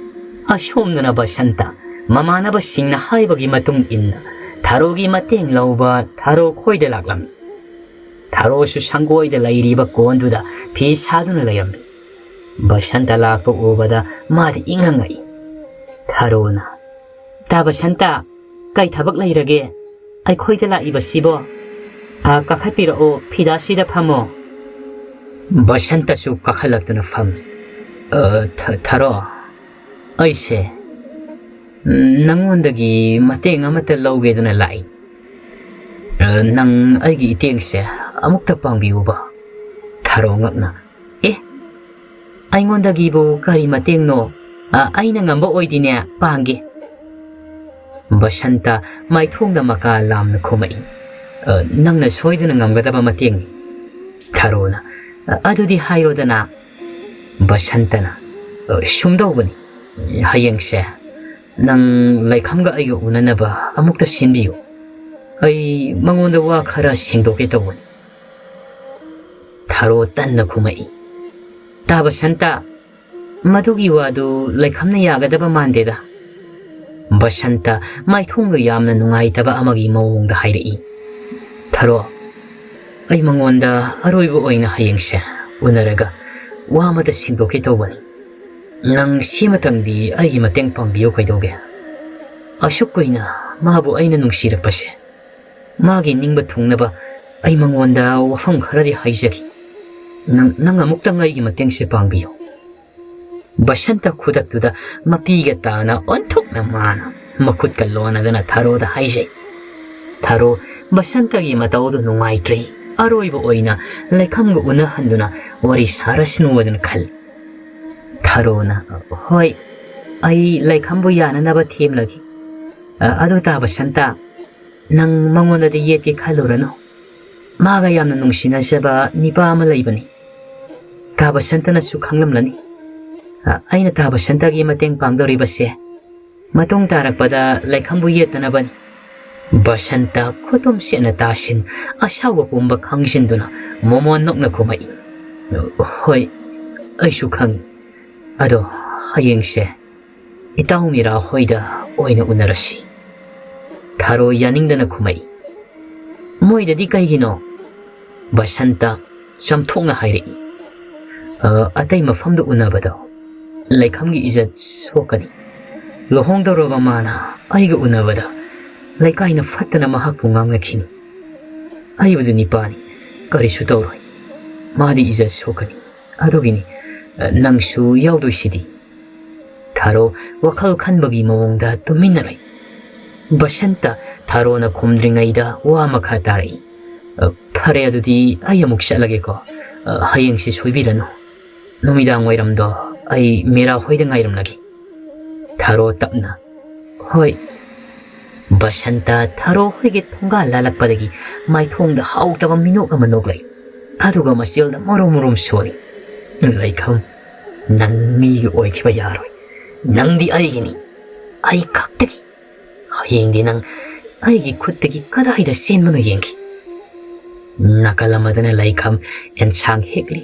ꯑꯁꯣꯝꯗꯅ ꯕꯁꯟꯇ ꯃꯃꯥꯟꯅꯕꯁꯤꯡꯅ ꯍꯥꯏꯕꯒꯤ ꯃꯇꯨꯡ ꯏꯟꯅ ꯊꯔꯣꯒꯤ ꯃꯇꯦꯡ ꯂꯧꯕ ꯊꯔꯣ ꯈꯣꯏꯗ ꯂꯥꯛꯂꯝꯃꯤ꯫ ꯊꯔꯣꯁꯨ ꯁꯪꯒꯣꯏꯗ ꯂꯩꯔꯤꯕ ꯀꯣꯟꯗꯨꯗ ꯐꯤ ꯁꯥꯗꯨꯅ ꯂꯩꯔꯝꯃꯤ꯫ ꯕꯁꯟꯇ ꯂꯥꯛꯄ ꯎꯕꯗ ꯃꯥꯗꯤ ꯏꯪꯉꯪꯉꯛꯏ꯫ ꯊꯔꯣꯅ, "ꯇꯥ ꯕꯁꯟꯇ, ꯀꯩ ꯊꯕꯛ ꯂꯩꯔꯒꯦ? ꯑꯩꯈꯣꯏꯗ ꯂꯥꯛꯏꯕꯁꯤꯕꯣ? ꯑꯥ, ꯀꯥꯈꯠꯄꯤꯔꯛꯑꯣ, ꯐꯤꯗꯥꯁꯤꯗ ꯐꯝꯃꯣ꯫" ꯕꯁꯟꯇꯁꯨ ꯀꯥꯈꯠꯂꯛꯇꯨꯅ ꯐꯝꯃꯤ꯫ "ꯑ, ꯊ-, ꯊꯔꯣ, ꯑꯩꯁꯦ, ꯎꯝ, ꯅꯪꯉꯣꯟꯗꯒꯤ ꯃꯇꯦꯡ ꯑꯃꯠꯇ ꯂꯧꯒꯦꯗꯅ ꯂꯥꯛꯏ꯫ ꯑ, ꯅꯪ ꯑꯩꯒꯤ ꯏꯇꯦꯡꯁꯦ ꯑꯃꯨꯛꯇ ꯄꯥꯡꯕꯤꯌꯨꯕ꯫" ꯊꯔꯣ ꯉꯛꯅ, "ꯑꯦ, ꯑꯩꯉꯣꯟꯗꯒꯤꯕꯨ ꯀꯔꯤ ꯃꯇꯦꯡꯅꯣ? ꯑ, ꯑꯩꯅ ꯉꯝꯕ ꯑꯣꯏꯗꯤꯅꯦ ꯄꯥꯡꯒꯦ꯫" ꯕꯁꯟꯇ ꯃꯥꯏꯊꯣꯡꯗ ꯃꯀꯥ ꯂꯥꯝꯅ ꯈꯨꯝꯃꯛꯏ꯫ "ꯑ, ꯅꯪꯅ ꯁꯣꯏꯗꯅ ꯉꯝꯒꯗꯕ ꯃꯇꯦꯡꯅꯤ꯫" ꯊꯔꯣꯅ, "ꯑ, ꯑꯗꯨꯗꯤ ꯍꯥꯏꯔꯣꯗꯅ꯫" ꯕꯁꯟꯇꯅ, "ꯑ, ꯁꯨꯝꯗꯧꯕꯅꯤ, ꯍꯌꯦꯡꯁꯦ ꯅꯪ ꯂꯩꯈꯝꯒ ꯑꯩꯒ ꯎꯅꯅꯕ ꯑꯃꯨꯛꯇ ꯁꯤꯟꯕꯤꯌꯨ꯫ ꯑꯩ ꯃꯉꯣꯟꯗ ꯋꯥ ꯈꯔ ꯁꯦꯡꯗꯣꯛꯀꯦ ꯇꯧꯕꯅꯤ꯫" ꯊꯔꯣ ꯇꯟꯅ ꯈꯨꯝꯃꯛꯏ꯫ "ꯇꯥ ꯕꯁꯟꯇ, ꯃꯗꯨꯒꯤ ꯋꯥꯗꯨ ꯂꯩꯈꯝꯅ ꯌꯥꯒꯗꯕ ꯃꯥꯟꯗꯦꯗ꯫" ꯕꯁꯟꯇ ꯃꯥꯏꯊꯣꯡꯗ ꯌꯥꯝꯅ ꯅꯨꯡꯉꯥꯏꯇꯕ ꯑꯃꯒꯤ ꯃꯑꯣꯡꯗ ꯍꯥꯏꯔꯛꯏ꯫ "ꯊꯔꯣ, ꯑꯩ ꯃꯉꯣꯟꯗ ꯑꯔꯣꯏꯕ ꯑꯣꯏꯅ ꯍꯌꯦꯡꯁꯦ ꯎꯅꯔꯒ ꯋꯥ ꯑꯃꯇ ꯁꯦꯡꯗꯣꯛꯀꯦ ꯇꯧꯕꯅꯤ꯫ ꯅꯪ ꯁꯤꯃꯇꯪꯗꯤ ꯑꯩꯒꯤ ꯃꯇꯦꯡ ꯄꯥꯡꯕꯤꯌꯨ ꯀꯩꯗꯧꯒꯦ? ꯑꯁꯨꯛ ꯀꯨꯏꯅ ꯃꯥꯕꯨ ꯑꯩꯅ ꯅꯨꯡꯁꯤꯔꯛꯄꯁꯦ, ꯃꯥꯒꯤ ꯅꯤꯡꯕ ꯊꯨꯡꯅꯕ ꯑꯩ ꯃꯉꯣꯟꯗ ꯋꯥꯐꯝ ꯈꯔꯗꯤ ꯍꯥꯏꯖꯒꯦ꯫ ꯅꯪ, ꯅꯪ ꯑꯃꯨꯛꯇꯪ ꯑꯩꯒꯤ ꯃꯇꯦꯡꯁꯦ ꯄꯥꯡꯕꯤꯌꯨ꯫" ꯕꯁꯟꯇ ꯈꯨꯗꯛꯇꯨꯗ ꯃꯄꯤꯒ ꯇꯥꯅ ꯑꯣꯟꯊꯣꯛꯅ ꯃꯥꯅ ꯃꯈꯨꯠꯀ ꯂꯣꯟꯅꯗꯅ ꯊꯔꯣꯗ ꯍꯥꯏꯖꯩ꯫ ꯊꯔꯣ ꯕꯁꯟꯇꯒꯤ ꯃꯇꯧꯗꯨ ꯅꯨꯡꯉꯥꯏꯇ꯭ꯔꯦ꯫ ꯑꯔꯣꯏꯕ ꯑꯣꯏꯅ ꯂꯩꯈꯝꯒ ꯎꯅꯍꯟꯗꯨꯅ ꯋꯥꯔꯤ ꯁꯥꯔꯁꯅꯨ ꯍꯥꯏꯗꯅ ꯈꯜꯂꯤ꯫ ꯊꯔꯣꯅ, "ꯍꯣꯏ, ꯑꯩ ꯂꯩꯈꯝꯕꯨ ꯌꯥꯅꯅꯕ ꯊꯦꯝꯂꯒꯦ꯫ ꯑ, ꯑꯗꯨ ꯇꯥ ꯕꯁꯟꯇ, ꯅꯪ ꯃꯉꯣꯟꯗꯗꯤ ꯌꯦꯠꯀꯦ ꯈꯜꯂꯨꯔꯅꯨ꯫ ꯃꯥꯒ ꯌꯥꯝꯅ ꯅꯨꯡꯁꯤꯅꯖꯕ ꯅꯤꯄꯥ ꯑꯃ ꯂꯩꯕꯅꯤ꯫ ꯇꯥ ꯕꯁꯟꯇꯅꯁꯨ ꯈꯪꯂꯝꯂꯅꯤ꯫ ꯑ, ꯑꯩꯅ ꯇꯥ ꯕꯁꯟꯇꯒꯤ ꯃꯇꯦꯡ ꯄꯥꯡꯗꯧꯔꯤꯕꯁꯦ ꯃꯇꯨꯡ ꯇꯥꯔꯛꯄꯗ ꯂꯩꯈꯝꯕꯨ ꯌꯦꯠꯇꯅꯕꯅꯤ꯫" ꯕꯁꯟꯇ ꯈꯨꯇꯨꯝ ꯁꯦꯠꯅ ꯇꯥꯁꯤꯟ, ꯑꯁꯥꯎꯕ ꯄꯨꯝꯕ ꯈꯪꯖꯤꯟꯗꯨꯅ ꯃꯣꯃꯣꯟ ꯅꯣꯛꯅ ꯈꯨꯝꯃꯛꯏ꯫ "ꯍꯣꯏ, ꯑꯩꯁꯨ ꯈꯪꯉꯤ꯫ ꯑꯗꯣ ꯍꯌꯦꯡꯁꯦ ꯏꯇꯥꯎ ꯃꯤꯔꯥ ꯍꯣꯏꯗ ꯑꯣꯏꯅ ꯎꯅꯔꯁꯤ꯫" ꯊꯥꯔꯣ ꯌꯥꯅꯤꯡꯗꯅ ꯈꯨꯝꯃꯛꯏ꯫ "ꯃꯣꯏꯗꯗꯤ ꯀꯩꯒꯤꯅꯣ?" ꯕꯁꯟꯇ ꯆꯝꯊꯣꯛꯅ ꯍꯥꯏꯔꯛꯏ꯫ "ꯑ, ꯑꯇꯩ ꯃꯐꯝꯗ ꯎꯅꯕꯗꯣ ꯂꯩꯈꯝꯒꯤ ꯏꯖꯠ ꯁꯣꯛꯀꯅꯤ꯫ ꯂꯨꯍꯣꯡꯗꯧꯔꯕ ꯃꯥꯅ ꯑꯩꯒ ꯎꯅꯕꯗ ꯂꯩꯀꯥꯏꯅ ꯐꯠꯇꯅ ꯃꯍꯥꯛꯄꯨ ꯉꯥꯡꯅꯈꯤꯅꯤ꯫ ꯑꯩꯕꯨꯗꯤ ꯅꯤꯄꯥꯅꯤ, ꯀꯔꯤꯁꯨ ꯇꯧꯔꯣꯏ꯫ ꯃꯥꯗꯤ ꯏꯖꯠ ꯁꯣꯛꯀꯅꯤ꯫ ꯑꯗꯨꯒꯤꯅꯤ, ꯑ, ꯅꯪꯁꯨ ꯌꯥꯎꯗꯣꯏꯁꯤꯗꯤ꯫" ꯊꯥꯔꯣ ꯋꯥꯈꯜ ꯈꯟꯕꯒꯤ ꯃꯑꯣꯡꯗ ꯇꯨꯃꯤꯟꯅ ꯂꯩ꯫ ꯕꯁꯟꯇ ꯊꯥꯔꯣꯅ ꯈꯨꯝꯗ꯭ꯔꯤꯉꯩꯗ ꯋꯥ ꯃꯈꯥ ꯇꯥꯔꯛꯏ꯫ "ꯑ, ꯐꯔꯦ, ꯑꯗꯨꯗꯤ ꯑꯩ ꯑꯃꯨꯛ ꯆꯠꯂꯒꯦꯀꯣ꯫ ꯑ, ꯍꯌꯦꯡꯁꯤ ꯁꯣꯏꯕꯤꯔꯅꯨ꯫ ꯅꯨꯃꯤꯗꯥꯡ ꯋꯥꯏꯔꯝꯗꯣ ꯑꯩ ꯃꯤꯔꯥ ꯍꯣꯏꯗ ꯉꯥꯏꯔꯝꯂꯒꯦ꯫" ꯊꯥꯔꯣ ꯇꯞꯅ, "ꯍꯣꯏ꯫" ꯕꯁꯟꯇ ꯊꯥꯔꯣ ꯍꯣꯏꯒꯤ ꯊꯣꯡꯒꯥꯜ ꯂꯥꯜꯂꯛꯄꯗꯒꯤ ꯃꯥꯏꯊꯣꯡꯗ ꯍꯥꯎꯇꯕ ꯃꯤꯅꯣꯛ ꯑꯃ ꯅꯣꯛꯂꯛꯏ꯫ ꯑꯗꯨꯒ ꯃꯆꯤꯜꯗ ꯃꯔꯨꯝ ꯃꯔꯨꯝ ꯁꯣꯜꯂꯤ꯫ "ꯂꯩꯈꯝ, ꯅꯪ ꯃꯤꯒꯤ ꯑꯣꯏꯈꯤꯕ ꯌꯥꯔꯣꯏ꯫ ꯅꯪꯗꯤ ꯑꯩꯒꯤꯅꯤ꯫ ꯑꯩ ꯈꯛꯇꯒꯤ꯫ ꯍꯌꯦꯡꯗꯤ ꯅꯪ ꯑꯩꯒꯤ ꯈꯨꯠꯇꯒꯤ ꯀꯗꯥꯏꯗ ꯆꯦꯟꯕꯅꯣ ꯌꯦꯡꯒꯦ꯫" ꯅꯥꯀꯜ ꯑꯃꯗꯅ ꯂꯩꯈꯝ ꯑꯦꯟꯁꯥꯡ ꯍꯦꯛꯂꯤ꯫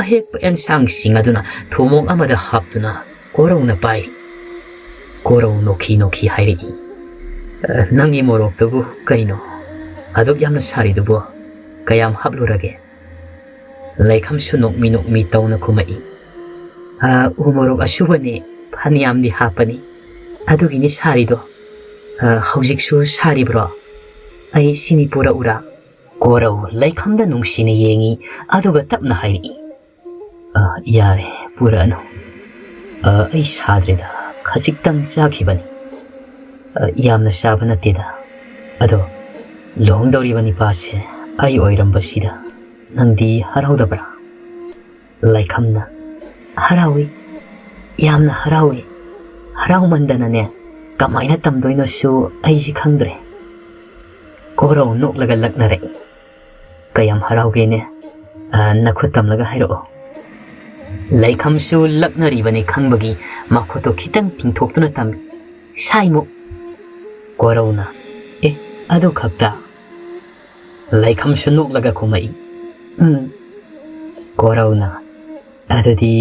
ꯑꯍꯦꯛꯄ ꯑꯦꯟꯁꯥꯡꯁꯤꯡ ꯑꯗꯨꯅ ꯊꯨꯃꯣꯛ ꯑꯃꯗ ꯍꯥꯞꯇꯨꯅ ꯀꯣꯔꯧꯅ ꯄꯥꯏꯔꯤ꯫ ꯀꯣꯔꯧ ꯅꯣꯛꯈꯤ ꯅꯣꯛꯈꯤ ꯍꯥꯏꯔꯛꯏ, "ꯑ, ꯅꯪꯒꯤ ꯃꯣꯔꯣꯛꯇꯨꯕꯨ ꯀꯩꯅꯣ ꯑꯗꯨꯛ ꯌꯥꯝꯅ ꯁꯥꯔꯤꯗꯨꯕꯨ? ꯀꯌꯥꯝ ꯍꯥꯞꯂꯨꯔꯒꯦ?" ꯂꯩꯈꯝꯁꯨ ꯅꯣꯛꯃꯤ ꯅꯣꯛꯃꯤ ꯇꯧꯅ ꯈꯨꯝꯃꯛꯏ, "ꯑ, ꯎ ꯃꯣꯔꯣꯛ ꯑꯁꯨꯕꯅꯤ, ꯐꯅꯌꯥꯝꯗꯤ ꯍꯥꯞꯄꯅꯤ꯫ ꯑꯗꯨꯒꯤꯅꯤ ꯁꯥꯔꯤꯗꯣ꯫ ꯑ, ꯍꯧꯖꯤꯛꯁꯨ ꯁꯥꯔꯤꯕ꯭ꯔꯣ? ꯑꯩ ꯁꯤꯅꯤ ꯄꯨꯔꯛꯎꯔꯥ?" ꯀꯣꯔꯧ ꯂꯩꯈꯝꯗ ꯅꯨꯡꯁꯤꯅ ꯌꯦꯡꯉꯤ, ꯑꯗꯨꯒ ꯇꯞꯅ ꯍꯥꯏꯔꯛꯏ, "ꯑ, ꯌꯥꯔꯦ, ꯄꯨꯔꯛꯑꯅꯨ꯫ ꯑ, ꯑꯩ ꯁꯥꯗ꯭ꯔꯦꯗ, ꯈꯖꯤꯛꯇꯪ ꯆꯥꯈꯤꯕꯅꯤ꯫ ꯑ, ꯌꯥꯝꯅ ꯆꯥꯕ ꯅꯠꯇꯦꯗ꯫ ꯑꯗꯣ, ꯂꯨꯍꯣꯡꯗꯧꯔꯤꯕ ꯅꯤꯄꯥꯁꯦ ꯑꯩ ꯑꯣꯏꯔꯝꯕꯁꯤꯗ ꯅꯪꯗꯤ ꯍꯔꯥꯎꯗꯕ꯭ꯔꯥ?" ꯂꯩꯈꯝꯅ, "ꯍꯔꯥꯎꯏ, ꯌꯥꯝꯅ ꯍꯔꯥꯎꯏ꯫ ꯍꯔꯥꯎꯃꯟꯗꯅꯅꯦ, ꯀꯃꯥꯏꯅ ꯇꯝꯗꯣꯏꯅꯣꯁꯨ ꯑꯩꯁꯤ ꯈꯪꯗ꯭ꯔꯦ꯫" ꯀꯣꯔꯧ ꯅꯣꯛꯂꯒ ꯂꯛꯅꯔꯛꯏ, "ꯀꯌꯥꯝ ꯍꯔꯥꯎꯒꯦꯅꯦ? ꯑ, ꯅꯈꯨꯠ ꯇꯝꯂꯒ ꯍꯥꯏꯔꯛꯑꯣ꯫" ꯂꯩꯈꯝꯁꯨ ꯂꯛꯅꯔꯤꯕꯅꯤ ꯈꯪꯕꯒꯤ ꯃꯈꯨꯠꯇꯨ ꯈꯤꯇꯪ ꯇꯤꯡꯊꯣꯛꯇꯨꯅ ꯇꯝꯃꯤ, "ꯁꯥꯏꯃꯨꯛ꯫" ꯀꯣꯔꯧꯅ, "ꯑꯦ, ꯑꯗꯨ ꯈꯛꯇ?" ꯂꯩꯈꯝꯁꯨ ꯅꯣꯛꯂꯒ ꯈꯨꯝꯃꯛꯏ, "ꯎꯝ, ꯀꯣꯔꯧꯅ, "ꯑꯗꯨꯗꯤ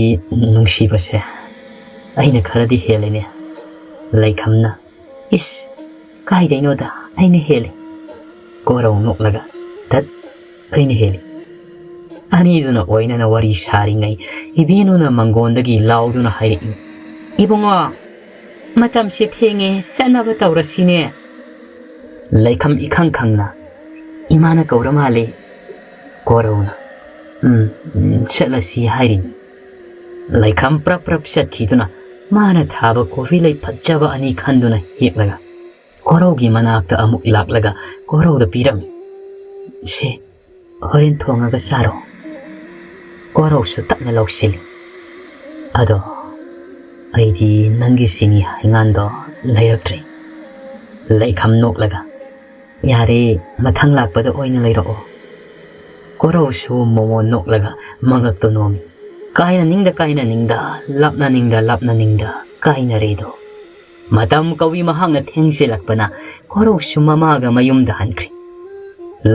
ꯅꯨꯡꯁꯤꯕꯁꯦ ꯑꯩꯅ ꯈꯔꯗꯤ ꯍꯦꯜꯂꯦꯅꯦ?" ꯂꯩꯈꯝꯅ, "ꯏꯁ, ꯀꯥꯏꯗꯩꯅꯣꯗ, ꯑꯩꯅ ꯍꯦꯜꯂꯤ꯫" ꯀꯣꯔꯧ ꯅꯣꯛꯂꯒ, "ꯇꯠ, ꯑꯩꯅ ꯍꯦꯜꯂꯤ꯫" ꯑꯅꯤꯗꯨꯅ ꯑꯣꯏꯅꯅ ꯋꯥꯔꯤ ꯁꯥꯔꯤꯉꯩ, ꯏꯕꯦꯟꯅꯨꯅ ꯃꯪꯒꯣꯟꯗꯒꯤ ꯂꯥꯎꯗꯨꯅ ꯍꯥꯏꯔꯛꯏ, "ꯏꯕꯨꯡꯉꯣ, ꯃꯇꯝꯁꯦ ꯊꯦꯡꯉꯦ, ꯆꯠꯅꯕ ꯇꯧꯔꯁꯤꯅꯦ꯫" ꯂꯩꯈꯝ ꯏꯈꯪ ꯈꯪꯅ, "ꯏꯃꯥꯅ ꯀꯧꯔ ꯃꯥꯜꯂꯦ꯫" ꯀꯣꯔꯧꯅ, "ꯎꯝ, ꯎꯝ, ꯆꯠꯂꯁꯤ ꯍꯥꯏꯔꯤꯅꯤ꯫" ꯂꯩꯈꯝ ꯄ꯭ꯔꯞ ꯄ꯭ꯔꯞ ꯆꯠꯈꯤꯗꯨꯅ ꯃꯥꯅ ꯊꯥꯕ ꯀꯣꯕꯤ ꯂꯩ ꯐꯖꯕ ꯑꯅꯤ ꯈꯟꯗꯨꯅ ꯍꯦꯛꯂꯒ ꯀꯣꯔꯧꯒꯤ ꯃꯅꯥꯛꯇ ꯑꯃꯨꯛ ꯂꯥꯛꯂꯒ ꯀꯣꯔꯧꯗ ꯄꯤꯔꯝꯃꯤ꯫ "ꯁꯦ, ꯍꯣꯔꯦꯟ ꯊꯣꯡꯉꯒ ꯆꯥꯔꯣ꯫" ꯀꯣꯔꯧꯁꯨ ꯇꯞꯅ ꯂꯧꯁꯤꯜꯂꯤ꯫ "ꯑꯗꯣ ꯑꯩꯗꯤ ꯅꯪꯒꯤ ꯆꯤꯅꯤ ꯍꯩꯉꯥꯟꯗꯣ ꯂꯩꯔꯛꯇ꯭ꯔꯦ꯫" ꯂꯩꯈꯝ ꯅꯣꯛꯂꯒ, "ꯌꯥꯔꯦ, ꯃꯊꯪ ꯂꯥꯛꯄꯗ ꯑꯣꯏꯅ ꯂꯩꯔꯛꯑꯣ꯫" ꯀꯣꯔꯧꯁꯨ ꯃꯣꯃꯣꯟ ꯅꯣꯛꯂꯒ ꯃꯉꯛꯇꯣ ꯅꯣꯝꯃꯤ꯫ ꯀꯥꯏꯅꯅꯤꯡꯗ ꯀꯥꯏꯅꯅꯤꯡꯗ, ꯂꯥꯞꯅꯅꯤꯡꯗ ꯂꯥꯞꯅꯅꯤꯡꯗ ꯀꯥꯏꯅꯔꯦꯗꯣ꯫ ꯃꯇꯝ ꯀꯧꯏ ꯃꯍꯥꯛꯅ ꯊꯦꯡꯖꯤꯜꯂꯛꯄꯅ ꯀꯣꯔꯧꯁꯨ ꯃꯃꯥꯒ ꯃꯌꯨꯝꯗ ꯍꯟꯈ꯭ꯔꯦ꯫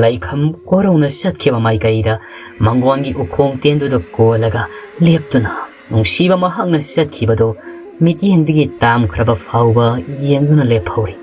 ꯂꯩꯈꯝ ꯀꯣꯔꯧꯅ ꯆꯠꯈꯤꯕ ꯃꯥꯏꯀꯩꯗ ꯃꯪꯒꯣꯟꯒꯤ ꯎꯈꯣꯡ ꯇꯦꯟꯗꯨꯗ ꯀꯣꯜꯂꯒ ꯂꯦꯞꯇꯨꯅ ꯅꯨꯡꯁꯤꯕ ꯃꯍꯥꯛꯅ ꯆꯠꯈꯤꯕꯗꯨ ꯃꯤꯠꯌꯦꯡꯗꯒꯤ ꯇꯥꯝꯈ꯭ꯔꯕ ꯐꯥꯎꯕ ꯌꯦꯡꯗꯨꯅ ꯂꯦꯞꯍꯧꯔꯤ꯫